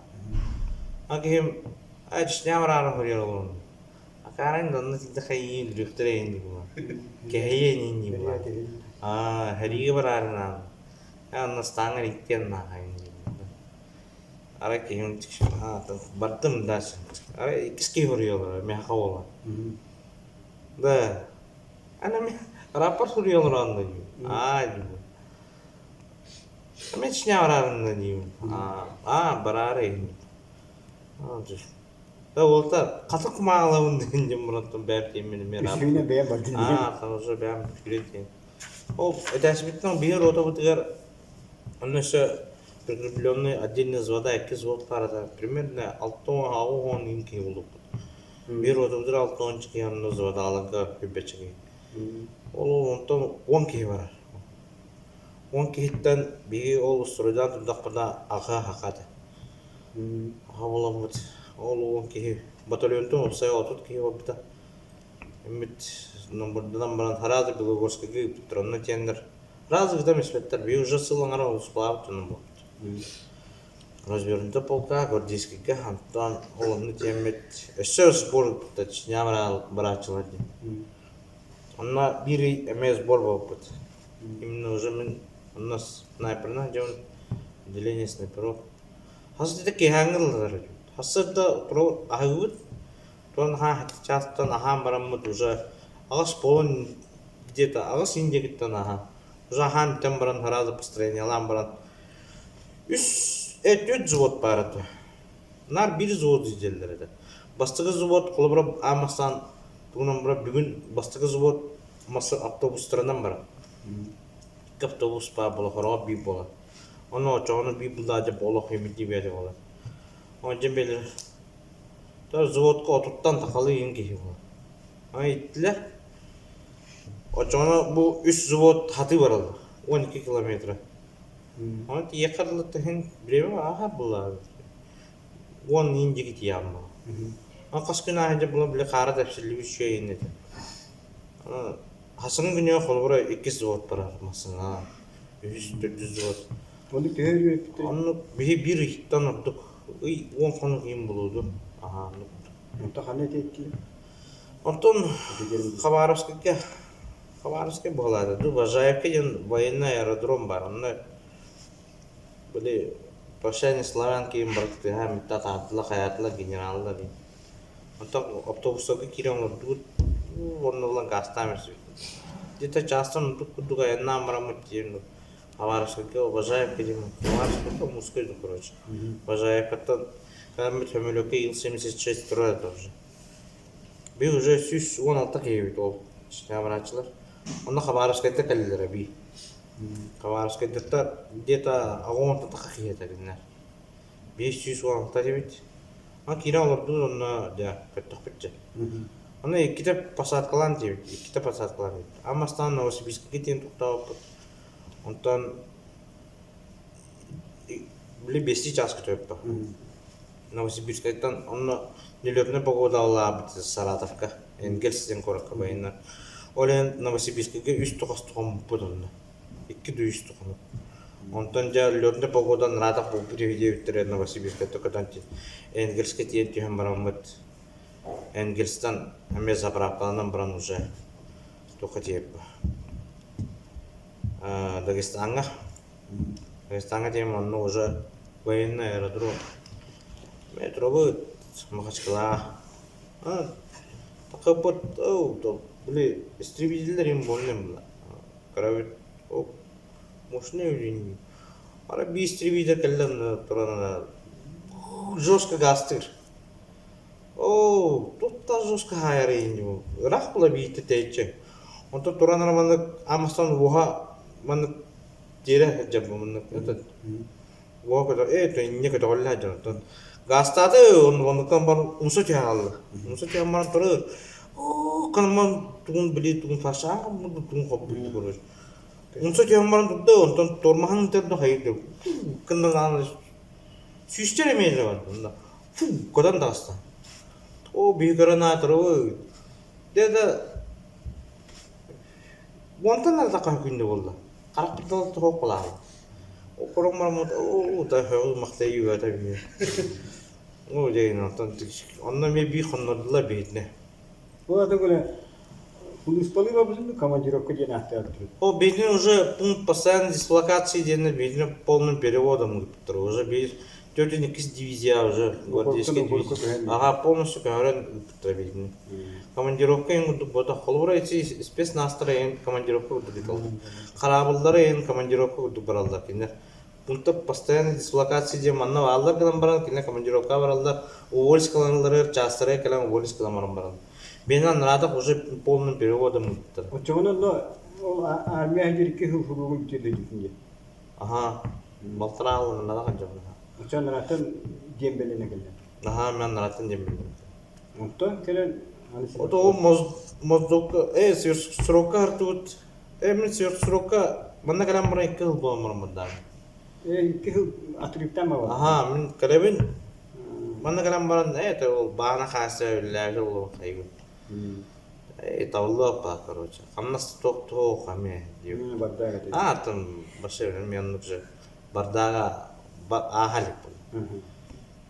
[SPEAKER 11] А киһим ээ Чечняҕа бараары хоруйар олорон. Акаарыҥ да онно тиийдэ хайыы өлөрүөхтэрэ иһин дии буолан. Кэһэйиэ иһин дии буолан. Аа сэриигэ бараарын аан. Ээ онно стааҥҥар иккиэн наахайын дии буолан. Арай киһим бардым дальше. Арай иккис киһи хоруйа олорор, миэхэ уола. Да. Ана мен рапорт суруйа олорон да диибин. Аа диибин. Мен ичине барарын да диибин. Аа бараары иһин. Да уолта хата кумааҕылабын диэн дьон мураттан бэйэм тиэммин эмиэ
[SPEAKER 2] Үсүһүнэ бэйэм бардым диэн.
[SPEAKER 11] Аа, хорошо бэйэм күлэн диэн. Ол этээсибиттэн биир ротабытыгар онно өссө прикрепленный отдельный взвода икки взвод баар примерно 6-10 иин киһи булбуппут. Биир ротабытыгар 6-10 киһи онно взводааларга сүүрбэччэ киһи. Ол онтон 10 киһи барар. 10 киһиттэн биһиги ол устуруйдаан турдахпына аҕа хака этэ. Аҕа буоламмыт ол уон киһи батальонтан уопсайа 30 киһи барбыта. Эммит номерданан баран сразу Белогорскайга ыыппыттар. Онно тиэннэр сразу ыытан испэттэр. Биһиги уже сыл аҥара олуспалаабыт дьонум буолбут. Развернута полка Гвардейскайга онтон ол онно тиэммит өссө сбор ыыппыттар Чечня барааччылар диэн. Онно биир ый эмиэ сбор буолбут. Именно уже мин онно снайперынан дьон отделение снайперов Хас да киэһээҥҥи ылларар этибит. Сарсыарда аһыыбыт, туон аһаан чаастан аһаан бараммыт уже аҕыс полон где-то аҕыс индиэгиттэн аһаан уже аһаан бүтэн баран сразу построениелаан баран үс үт взвод баар этэ. Наар биир взвод илдьэллэр этэ. Бастакы взвод холобура аан бастаан тугунан барар бүгүн бастакы взвод мас автобустарынан барар. Икки автобус баар буола хороҕор биир буолар. Ону оччоҕуна биир былаадьа олох имитии бэйэтэ буолар. Онон дьэ били взводка отуттан сахалыы иҥ киһи буолар. Аны иттилэр. Оччоҕуна бу үс взвод хатыы бараллар. 12 километра. Онон тиийиэххэ дылы иһин бириэмэ ааһар буоллаҕа. Уон иин диэки тиийэҕин буолар. Аны хас күн ааһан дьэ була били хаара тэпсиллибит үчүгэй иһин этэ. Хасыҥ күнү холобура иккис взвод барар массыына үһүс, төрдүс взвод.
[SPEAKER 2] Оннук төһө үөрөппүттэй?
[SPEAKER 11] Оннук биһи биир ыйтан ордук ый уон хонук иһин булууду. Аhaa, оннук.
[SPEAKER 2] Онтон ханна этиэттилэр?
[SPEAKER 11] Онтон Хабаровскайга Хабаровскай буолаата дуу, Бажаевка диэн военный аэродром баар. Онно били прощание славян киин барыта тыаһаан бүтэ атаардылар, хайаатылар генераллар. Онтон автобустарга киирэн олордубут уонна ылан гаастаан берсибит. Где-то чаастан ордук курдук айаннаан бараммыт диэн Хабаровскайга Бажаевка диэн Хабаровскайга Мускай короче. Бажаевкаттан кэлэммит сөмөлүөккэ Ил-76 турар этэ уже. Биир уже 116 киһибит ол. Чечняҕа барааччылар. Онно Хабаровскайда кэллилэр эбии. Хабаровскайдартан где-то 80 тахха киһи этэ кинилэр. 516 эбит. Аны киирэн олордубут онно дьэ көттөхпүт дьэ. Аны иккитэ посадкалаан диэбит, иккитэ посадкалаан диэбит. Аан бастаан Новосибирскайга тиийэн тохтообуппут. Онтон били биэстии чаас көтөбүппүт. Новосибирскайтан онно нелетная погода аллаабыт Саратовка, Энгельс диэн куоракка байыннар. Ол иһин Новосибирскайга үс тухас тухаммыппыт онно. Икки да үс туханып. Онтон дьэ летная погода нараатах буолбут үһү диэбиттэрэ Новосибирскайтан көтөн Энгельскэ тиийэн түһэн бараммыт Энгельстан эмиэ заправкаланан баран уже туохха тиийэппит Дагестаҥҥа Дагестаҥҥа тиийэн онно уже военный аэродром метробут Махачкала такыппыт били истребителлэр им больным көрөбүт мощный Ара биир истребитель кэллэ туран жестко газтыыр Оо, тут жестко хаайар ини ыраах була биирдэ тэйиччи. Онтон туран эрэ маннык аан уоһа маннык тиэрэ сылдьар бу маннык этот уоһа көтөр ээ то инньэ көтөҕүллэ сылдьар оттон гаастааты оннуктан баран умса түһэ хаалла. Умса түһэн баран турар оо канаман тугун били тугун фашаа тугун хоппут короче. Умса түһэн баран турда онтон тормоһун төрдө хайыр кынналаан сүүстэр эмиэ бар онно Фу, көтөн таҕыста. Оо, биһи көрөн аатырабыт. Дьэ да уонтан ардахха күндү буолла. Харахпыт да тоһуох балаһа. Окорон бараммыт оо да хөҕү махтайыы үөтэ биһи. Оо дьэ онтон онно эмиэ биир хоннордулар биһитинэ.
[SPEAKER 2] Ол ата көрө Сулууспалыы барбытын командировка диэн ааттаабыттар.
[SPEAKER 11] Ол биһини уже пункт постоянной дислокации диэннэр биһини полным переводом ыыппыттар. Уже биир төрдүн иккис дивизия уже гвардейскай дивизия. Ага, полностью көһөрөн ыыппыттар биһини. Командировка ең курдук буота. Холобура ити спецназтар эйин командировка курдук ыыталлар. Хараабыллары эйин командировка курдук бараллар кинилэр. Пункта постоянной дислокации диэн манна бааллар гынан баран кинилэр командировкаҕа бараллар, увольскаланалларыгар чаастарыгар кэлэн увольскалан баран баран. Биһиги Анратов уже полным переводом ыыттар.
[SPEAKER 2] Оччоҕуна онно ол армия иһигэр икки сыл суругун бүтүрдүтүн диэн.
[SPEAKER 11] Аха, балтараа ылыннара хадьабын.
[SPEAKER 2] Оччо Анраттан диэмбэлэнэ кэллэ.
[SPEAKER 11] Аха, мен Анраттан диэмбэлэнэ.
[SPEAKER 2] Онтон кэлэн
[SPEAKER 11] Ото ол моздокка, э, срокка хартыбыт Э, мин срокка манна кэлэн баран икки сыл буолан баран бардаам.
[SPEAKER 2] Э, икки сыл отрывтан баҕар.
[SPEAKER 11] Аха, мин кэлэбин. Манна кэлэн баран, э, это ол баана хааса үллээбитэ буолуон хайбын. Э, табыллыбаппа, короче. Хамнас туох туох эмиэ диэбит.
[SPEAKER 2] Бардаага этэ.
[SPEAKER 11] А, там вообще мен оннук же бардаага ааха илик буолла.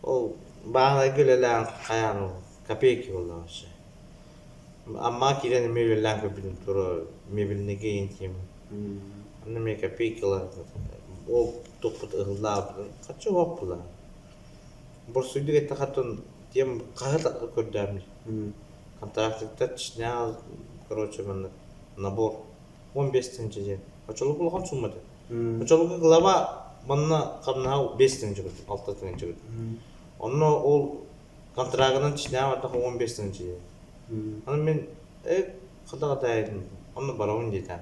[SPEAKER 11] Ол бааһынайга үлэлээн хайаан ол копейки буолла вообще. Амма киирэн эмиэ үлэлээн көрбүтүм тура мебельнэгэ интим. Онно эмиэ копейкалар ол туппут ыһыллаабытын хаччы уһуох буолла. Борсуйдук эттэхэ тем хаһыат көрдөөн контрактиктар чечня короче маннык набор 15 тыһыынча диэн. Оччолорго улахан сумма этэ. Оччолорго глава манна хамнаһа 5 тыһыынча курдук, 6 тыһыынча курдук. Онно ол контрагынан чечняҕа бардах 15 тыһыынча диэн. Аны мин э хата-хата онно барабын диэтэм.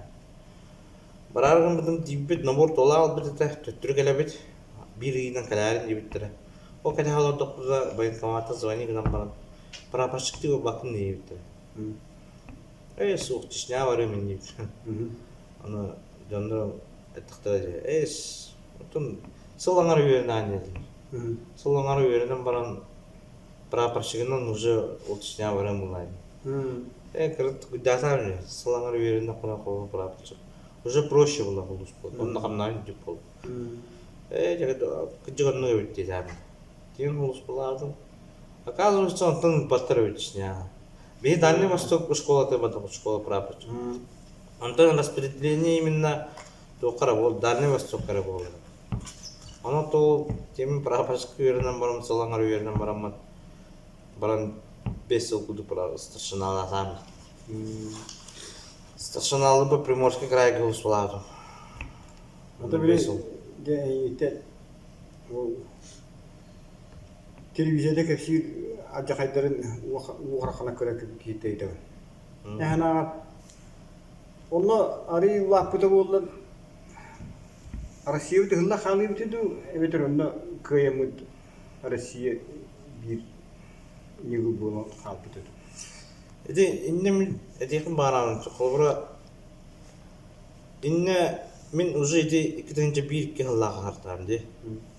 [SPEAKER 11] Бараары гыммытым тиийбит набор туола аҕалбыт этэ, төттөрү кэлэбит, биир ыйынан кэлээрин диэбиттэрэ. Ол кэтэһэ олордохпутуна военкоматтан звони гынан баран прапорщиктыы барбаккын диэбиттэрэ. Ээ суох Чечняҕа барыам инниибит. Аны дьоннорум эттэхтэрэ дии, ээ оттон сыл аҥара үөрэнэҕин диэтилэр. Сыл аҥара үөрэнэн баран прапорщигынан уже ол Чечняҕа барыам буоллаҕа дии. Ээ кырдьаатаҕым дии, сыл аҥара үөрэннэхпинэ холобур прапорщик. Уже проще была улууспут, онно хамнаһым үрдүк буолла. Ээ дьэ кырдьык оннук эбит диэтэҕим. Тиийэн улууспалаатым. Оказывается, онтон ыыппаттар эбит Чечняҕа. Биһи Дальний Восток школата батах школа прапорщик. Онтон распределение именно туохха эрэ буол Дальний Востокка эрэ буолар. Онон ол тем прапорщикка үөрэнэн баран сыл аҥар үөрэнэн бараммын баран 5 сыл курдук старшиналаатаам. Старшиналарбы Приморский крайга ууспалаатым.
[SPEAKER 2] Ата били дьэ эйиттэн ол телевизорда кэпсиир алдьархайдарын уохараххана көрө киирдэ ыйытабын. Эһэн ааҕар. Онно арыый улааппыта буоллар Россиябыт ыһылла хаалыыбыт дуу эбэтэр онно кыайаммыт Россия биир ньыгыл буолан хаалбыта дуу?
[SPEAKER 11] Ити иннэ мин этиэхпин баҕарабын холобура иннэ мин уже ити 2001 сыллаах аһартаам дии.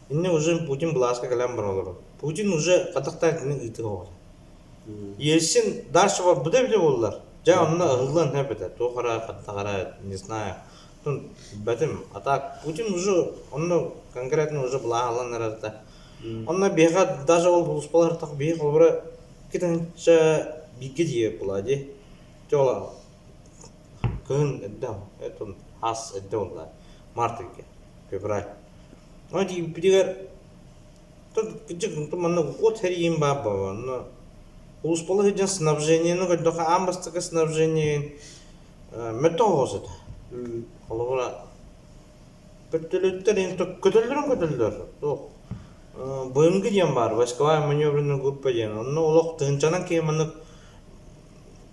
[SPEAKER 11] Иннэ уже Путин былааска кэлэн баран олорор. Путин уже хатахтаан кини ыытыга оҕото. Ельцин дальше барбыта эбитэ буоллар, дьэ онно ыһыллан эбитэ, туох эрэ хаттах эрэ не знаю. Билбэтим. А так Путин уже онно конкретно уже былааһы ылан эрэр да. Онно биһиэхэ даже ол улууспалар биһи холобура 2 тыһыынча бииргэ диэ буолаа дии. Дьэ ол кыһын эрдэ это аас эрдэ буолла март ыйга февраль. Ону тиийбитигэр кырдьык манна уот сэрийин баар буолла онно улууспалыы сылдьан снабжениены көрдөххө аан бастакы снабжение мөлтөх оҕус этэ. Холобура көтөлүттэр көтөллөрүн көтөллөр туох БМГ диэн баар войсковая маневренная группа диэн онно олох тыһыынчанан киһи маннык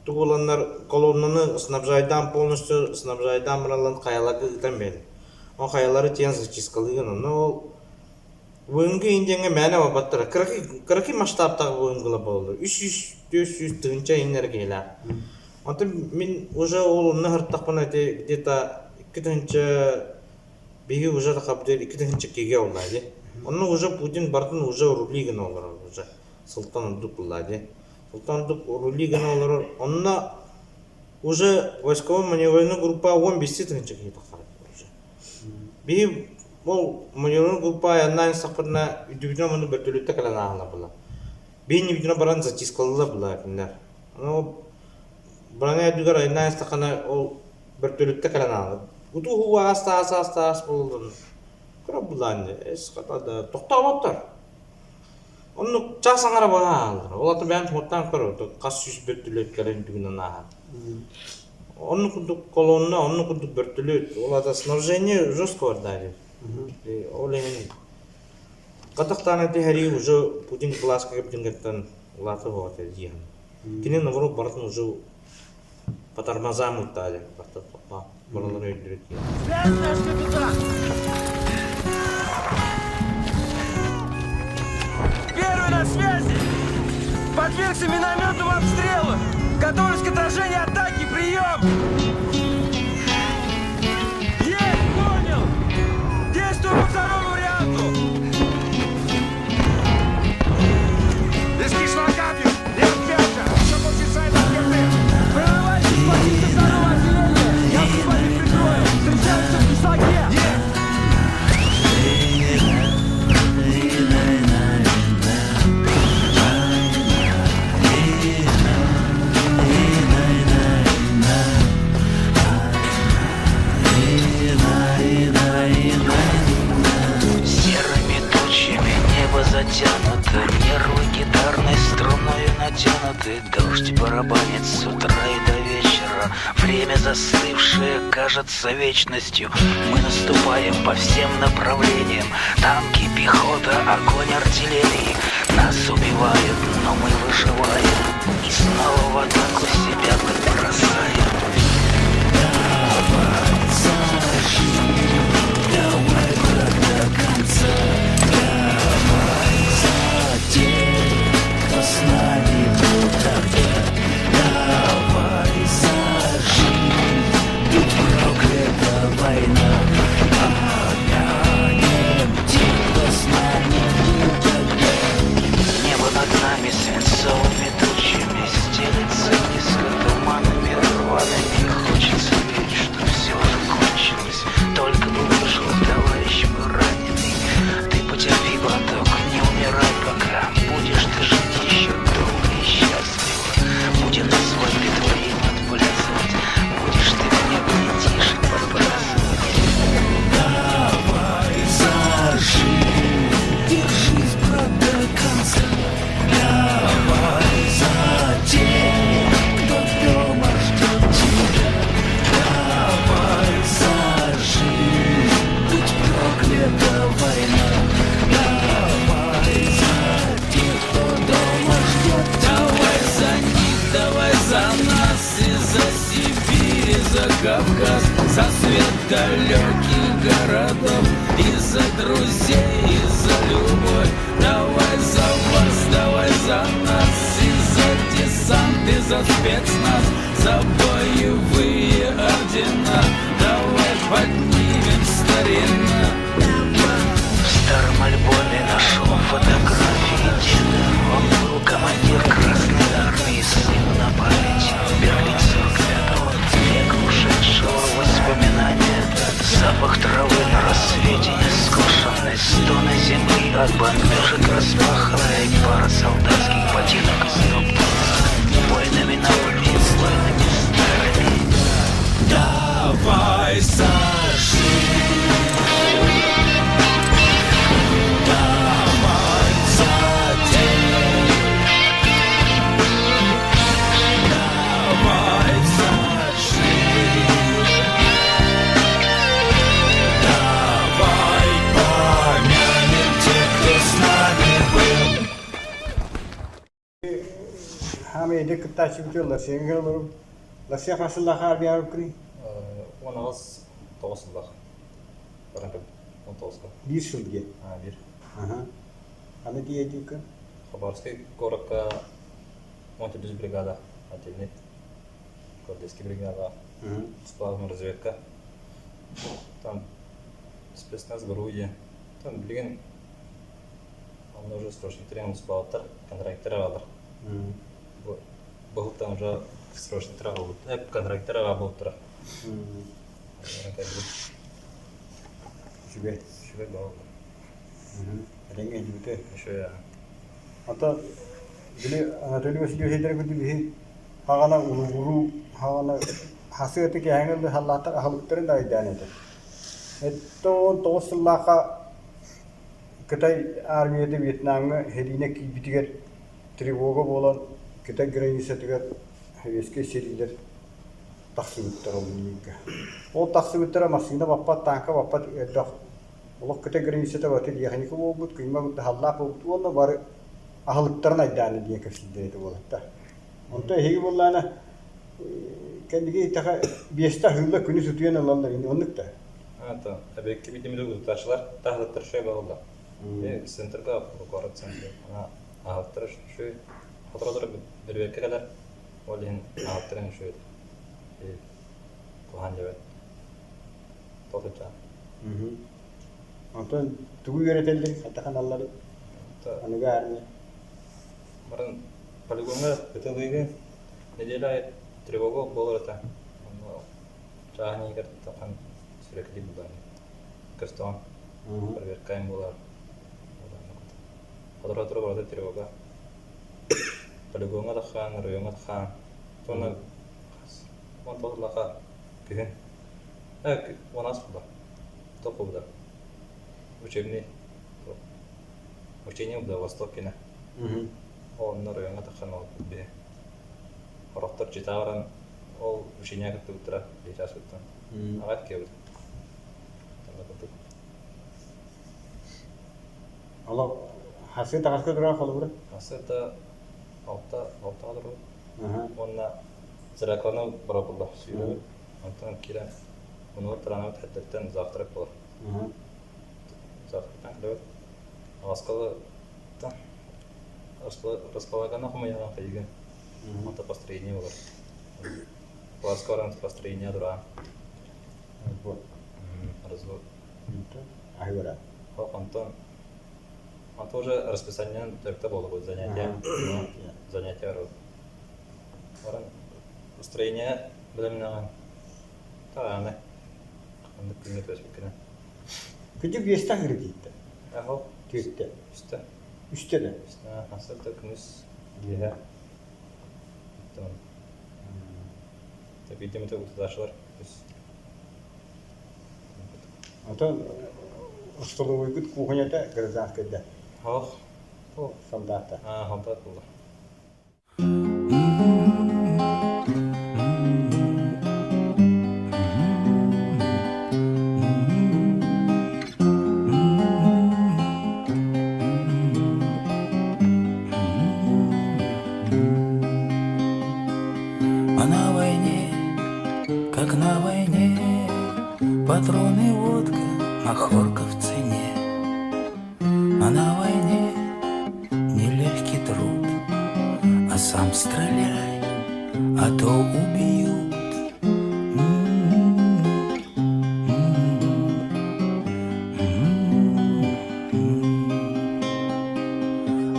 [SPEAKER 11] тугу ыланнар колоннаны снабжайдаан полностью снабжайдаан бараллан хайаларга ыытан биэрэр. Ол хайалары тиийэн зачисткалыыгын онно ол ВМГ индиаҥҥа мээнэ барбаттара. Кыракый, кыракый масштабтаах ВМГ-лар буолаллар. 300, 400 тыһыынча иһиннэр киһилээх. Онтон мин уже ол онно сырыттахпына ити где-то 2000 биһиги уже хабдыр 2000 киһигэ олла дии. Онно уже Путин бартын уже рули гына олорор уже. Сылтан ордук булла дии. Сылтан ордук рули гына олорор. Онно уже войсковой маневренный группа 15 тыһыынча киһи тахсар уже. Биһи ол маневренный группа айаннаан истэхпитинэ үрдүбүтүнэн муну бөртөлүөттэ кэлэн ааһаллар буолла. Биһи иннибитинэ баран зачисткалыыллар буолла кинилэр. Ону броня үрдүгэр айаннаан истэххинэ ол бөртөлүөттэ кэлэн ааһаллар. Утуу-уһуу аас аас аас аас буолаллар. Кыра булаан эс хата да тохтооботтор. Оннук чаас аҥара быһа ааһаллар. Ол аты бэйэм суоттаан көрөр, хас сүүс бөртөлүөт кэлэн үрдүгүнэн ааһар. Оннук курдук колонна, оннук курдук бөртөлүөт. Ол аата снабжение жестко дали. Ол иһин хатахтаан түһэрии уже Путин былааска кэбитингаттан улаата буолата диэн. Кини наоборот барытын уже по тормозам ыттаали. Барылары өйдүрүт.
[SPEAKER 14] Связь, наш капитан! Первый на связи! Подвергся минометному обстрелу! Готовность к отражению атаки! Прием! Есть! Понял! Действую по второму варианту! Из кишлака бьют! И опять же! Еще полчаса и до КТ! Прорывайтесь с позиции второго отделения! Я своих прикрою! Встречаемся в кишлаке! Есть!
[SPEAKER 15] Серыми тучами небо затянуто, Нервы гитарной струною натянуты, Дождь барабанит с утра и до вечера, Время застывшее кажется вечностью. Мы наступаем по всем направлениям, Танки, пехота, огонь артиллерии. Нас убивают, но мы выживаем, И снова в атаку себя мы бросаем.
[SPEAKER 3] Давай, сожги, давай, брат, до конца, Давай за тех, кто с нами был тогда. Давай за жизнь, будь проклята война. Помянем тех, кто с нами был тогда.
[SPEAKER 15] Небо над нами свинцовыми тучами Стелется низко туманами рваными.
[SPEAKER 3] далеких городов, и за друзей, и за любовь. Давай за вас, давай за нас, и за десант, и за спецназ, за боевые ордена. Давай поднимем старина. В старом альбоме нашел фотографии деда. Он был командир Красной Армии, сыну на память. Берлин 45-го, век ушедшего воспоминания. Запах травы на рассвете нескошенной, стоны земли от бомбежек распаханной, пара солдатских ботинок истоптанных войнами новыми, войнами старыми. Давай сожги, давай за тех, давай сожги, давай помянем тех, кто с нами был.
[SPEAKER 2] Хаамай эдэр кыттааччыбыт Ларсиаҥҥа олорум. Ларсия хас сыллаах армияҕа кырый?
[SPEAKER 11] 18 тоҕус сыллаах. Баран кэлбит. 19-ка.
[SPEAKER 2] Биир сыл диэн.
[SPEAKER 11] А, биир.
[SPEAKER 2] Аха. Аны диэдикка?
[SPEAKER 11] Хабаровскай куоракка 14 бригада отдельный. Гвардейский бригада. Сплавная разведка. Там спецназ ГРУ Там билигин онно уже срочниктар муспалаттар, контракттар аҕалар. Бу быһылтан уже срочниктар аҕалбыт, контракттар аҕалбыттара.
[SPEAKER 2] Үчүгэй.
[SPEAKER 11] Үчүгэй буолла.
[SPEAKER 2] Этэҥҥэ илдьибитэ.
[SPEAKER 11] Үчүгэй.
[SPEAKER 2] Ата били Анатолий Васильевич этэр курдук биһи хаҕана улугуруу хаҕана хасыаты кэһэҥ халлааттар аһылыктарын да айдаан этэ. 79 сыллаахха Кытай армията Вьетнамҥа сэриинэ киирбитигэр тревога буолан Кытай границатыгар советскай сэриилэр тахсыбыттара олунньуга. Ол тахсыбыттара массыына баппат, тааҥка баппат элбэх олох Кытай границата барыта тиэхиньикэ буолбут, кыйма кытта буолбут уонна бары аһылыктарын айдаана диэн кэпсииллэр этэ буолатта. Онтон эһиги буоллаҕына кэнники итэҕэ биэстэ аһыылла күнүс утуйан ылаллар ини оннук да?
[SPEAKER 11] Это эбиэкки видимили утутааччылар таһылыктар үчүгэй буолла. Центрга город центр. Ана аһылыктар үчүгэй. Хоторолор бөрүөккэ кэлэр. Ол иһин аһылыктарын үчүгэй. Куһаан дьэбэт. Тотуча.
[SPEAKER 2] Онтон тугу үөрэтэллэр хатаханаллар аныгы армия?
[SPEAKER 11] Баран полигоҥҥа ытылыыгы нэдиэлэ аайы тревога буолар этэ. Онно чааһын иһигэр тахан сүрэкэлии буллаҕын. Көстөҕүн проверкаем буолар. Сотору-сотору барыта тревога. Полигоҥҥа таххан, оройуоҥҥа таххан. Уонна 19 лаха күһүн. 10 була. Топ була. Учебный Учение Владивосток кини. Онно оройуоҥҥа тахсан олорбут биһи. Сорохтор читаа баран ол учение кыттыбыттара сейчас кыттан. Аҕай киэбит. Онно курдук.
[SPEAKER 2] Олох хасы таҕаска турар холобура?
[SPEAKER 11] Хасы да алтаҕа турар. Уонна Церкованы бырабылла сүүрэбит. Онтон киирэн мунугар тараанабыт эрдэттэн завтрак буолар. Завтрактан кэлэбит. Аҕаскалы располагана хомуйаҕын хайыгын. Онто построение болар. Класска баран построение тураан.
[SPEAKER 2] Развод.
[SPEAKER 11] Развод.
[SPEAKER 2] Аһыгара.
[SPEAKER 11] Онтон онтон уже расписаниенан дьарыкта буолабыт занятие. Занятие барабыт. Баран настроение бэлэмнэҕин таҕааны ханнык күҥҥэ түбэспиккинэн.
[SPEAKER 2] Күндү биэстэ аһыыр дииттэ.
[SPEAKER 11] Аһыл.
[SPEAKER 2] Түөртэ.
[SPEAKER 11] Үстэ.
[SPEAKER 2] Үстэ да?
[SPEAKER 11] Үстэ. Хасырда күнүс киэһэ. Биирдэ эмитэ утутааччылар үс.
[SPEAKER 2] Онтон остолобуойгут кухнята гражданскайда?
[SPEAKER 11] Ох.
[SPEAKER 2] Солдата.
[SPEAKER 11] Аа, солдат буолла.
[SPEAKER 3] А на войне, как на войне,
[SPEAKER 15] Патроны, водка, махорка в цене. А на войне нелегкий труд, А сам стреляй, а то убьют.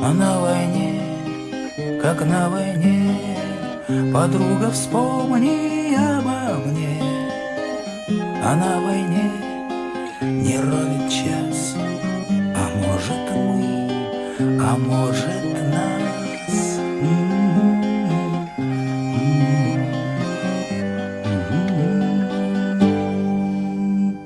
[SPEAKER 15] А на войне, как на войне, Подруга, вспомни обо мне. А на войне не ровен час, А может мы, а может нас.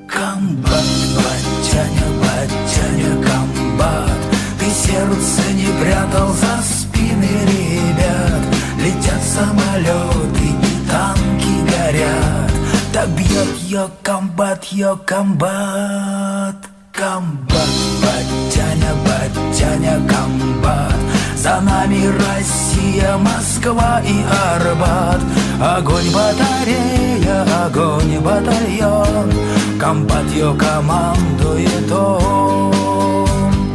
[SPEAKER 15] Комбат, батяня, батяня, комбат, Ты сердце не прятал за спины ребят. Летят самолеты и танки горят. Так бьет ее комбат, ее комбат, комбат, батяня, батяня, комбат. За нами Россия, Москва и Арбат. Огонь батарея, огонь батальон. Комбат ее командует он.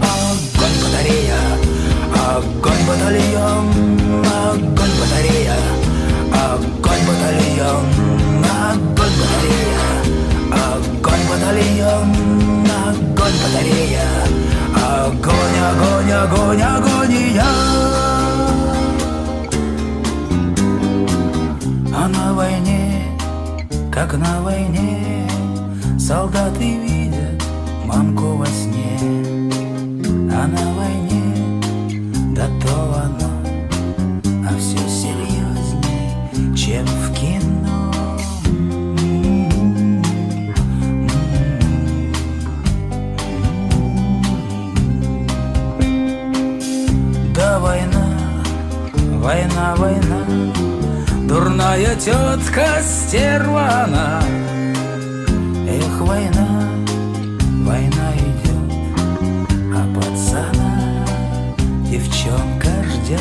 [SPEAKER 15] Огонь батарея, огонь батальон, огонь батарея, огонь батальон, огонь батарея, огонь батальон, огонь батарея, огонь, огонь, огонь, агония. А на войне, как на войне, солдаты видят мамку во сне. А на войне, да то оно, а все серьезней, чем в кино. Да война, война, война, дурная тетка стерва она. Эх, война, война идет, а пацана девчонка ждет.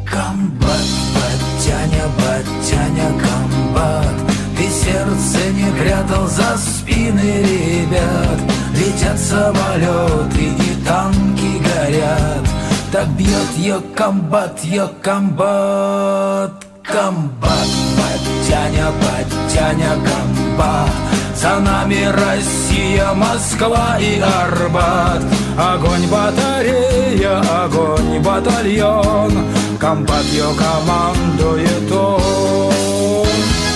[SPEAKER 15] Комбат, батяня, батяня, комбат, Ты сердце не прятал за спины ребят. Летят самолеты и танки горят. Так бьет ее комбат, ее комбат, комбат, батяня, батяня, комбат. За нами Россия, Москва и Арбат. Огонь батарея, огонь батальон. Комбат ее командует он.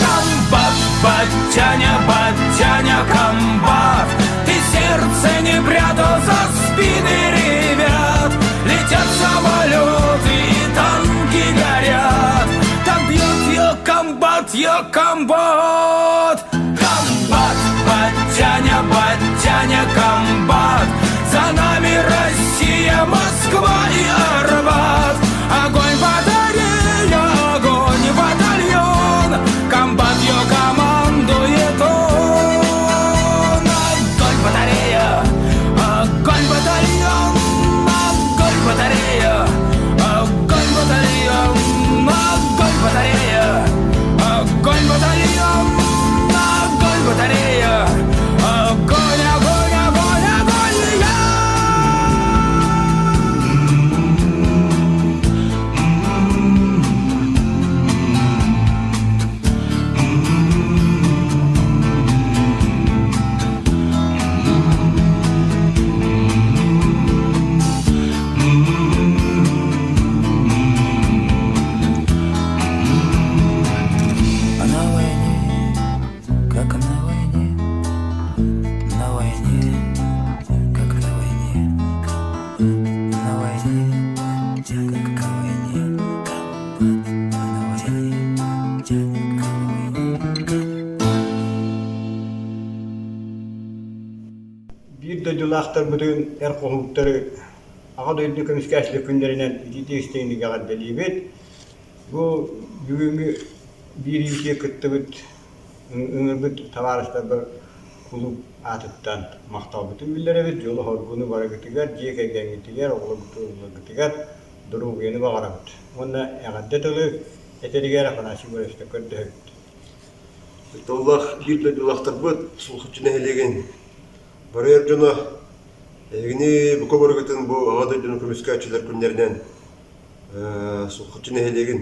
[SPEAKER 15] Комбат, батяня, батяня, комбат, Ты сердце не прятал за спины ребят. Летят самолеты и танки горят. Так бьет ее комбат, ее комбат. Комбат, батяня, батяня, комбат. За нами Россия, Москва и Арбат. Огонь батарея, огонь батальон. Комбат ее командует он. Огонь батарея, огонь батальон, огонь батарея, огонь батальон, огонь батарея, огонь батальон, огонь батарея, огонь, огонь, огонь, огонь, я! А на войне, как на войне, на войне, как на войне, на войне, как на войне, на войне, как на войне.
[SPEAKER 2] Биир дойдулаахтарбытын эр хоһууттары Аҕа дойду көмүскээччилэр күннэринэн итиитик истиҥник эҕэрдэлиибит. Бу бүгүҥҥү биэриибитигэр кыттыбыт, ыҥырбыт табаарыстарбар кулууп аатыттан махталбытын биллэрэбит. Дьолу-соргуну барыгытыгар, дьиэ кэргэҥҥитигэр, оҕолоргутугар, доруобуйаны баҕарабыт уонна эҕэрдэ тылы этэригэр Афанасий Егоровичтан көрдөһөбүт.
[SPEAKER 12] Тыллаах биир дойдулаахтарбыт Сулҕаччы нэһилиэгин барыар дьоно эһигини бука барыгытын бу Аҕа дойдуну көмүскээччилэр күннэринэн Сулҕаччы нэһилиэгин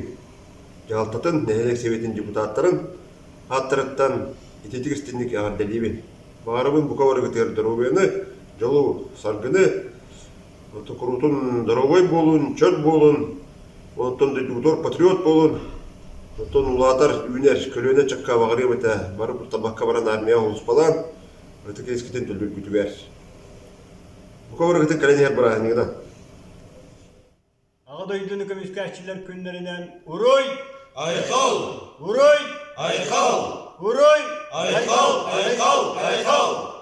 [SPEAKER 12] дьаһалтатын, нэһилиэк сэбиэтин депутаттарын ааттарыттан ититик истинник эҕэрдэлиибин. Баҕарабын бука барыгытыгар доруобуйаны, дьолу, саргыны, куруутун доруобай буолун, чөл буолун, онтон дойдубутугар патриот буолун, оттон улаатар, үүнэр көлүөнэ ыччакка баҕарыам этэ, бары куттаммакка баран армияҕа улуспалаан, ытык иэскитин төлүүргүтүгэр. Бука барыгытын кэлэн иһэр бырааһынньыгынан.
[SPEAKER 2] Аҕа дойдуну көмүскээччилэр күннэринэн Уруй!
[SPEAKER 3] Айхал!
[SPEAKER 2] Уруй!
[SPEAKER 3] Айхал!
[SPEAKER 2] Уруй!
[SPEAKER 3] Айхал! Айхал! Айхал!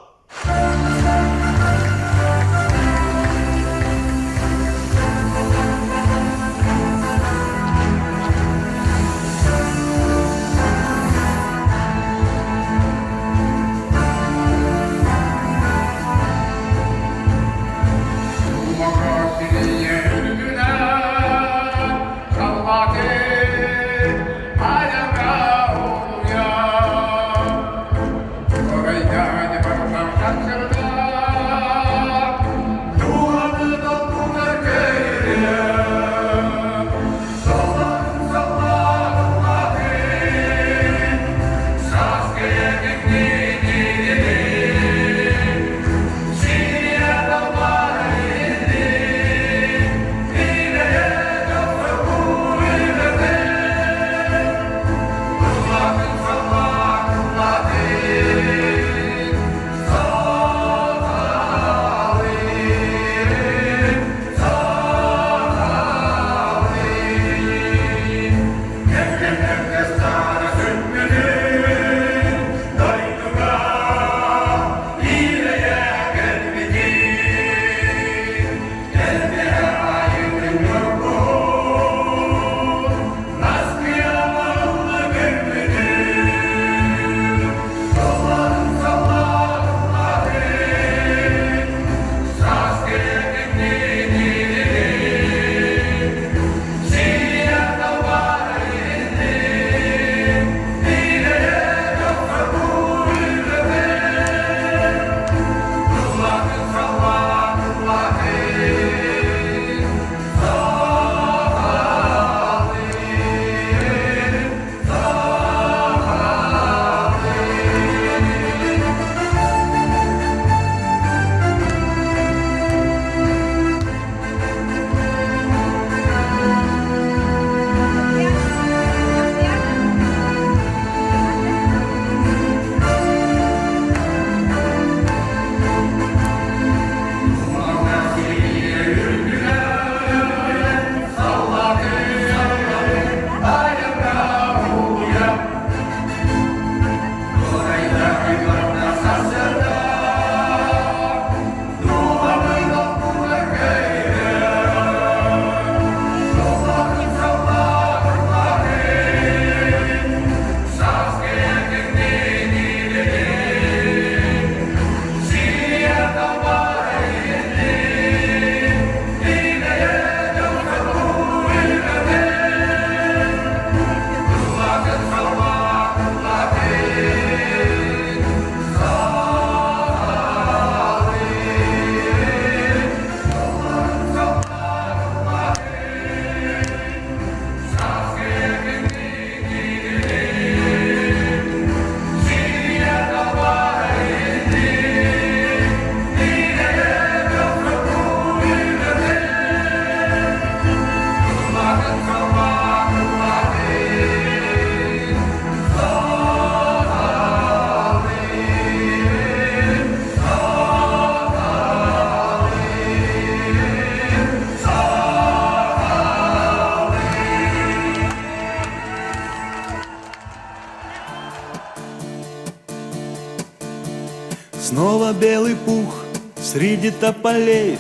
[SPEAKER 3] Снова белый пух среди тополей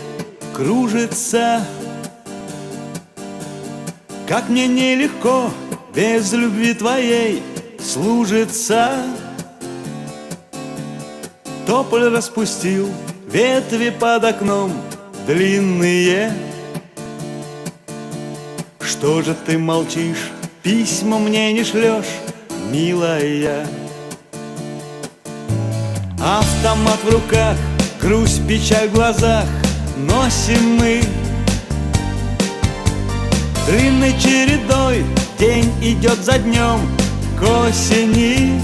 [SPEAKER 3] кружится. Как мне нелегко без любви твоей служится. Тополь распустил ветви под окном длинные. Что же ты молчишь, письма мне не шлешь, милая? Автомат в руках, грусть, печаль в глазах Носим мы Длинной чередой день идет за днем к осени.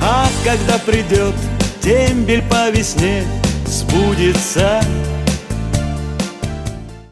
[SPEAKER 3] А когда придет дембель по весне, сбудется.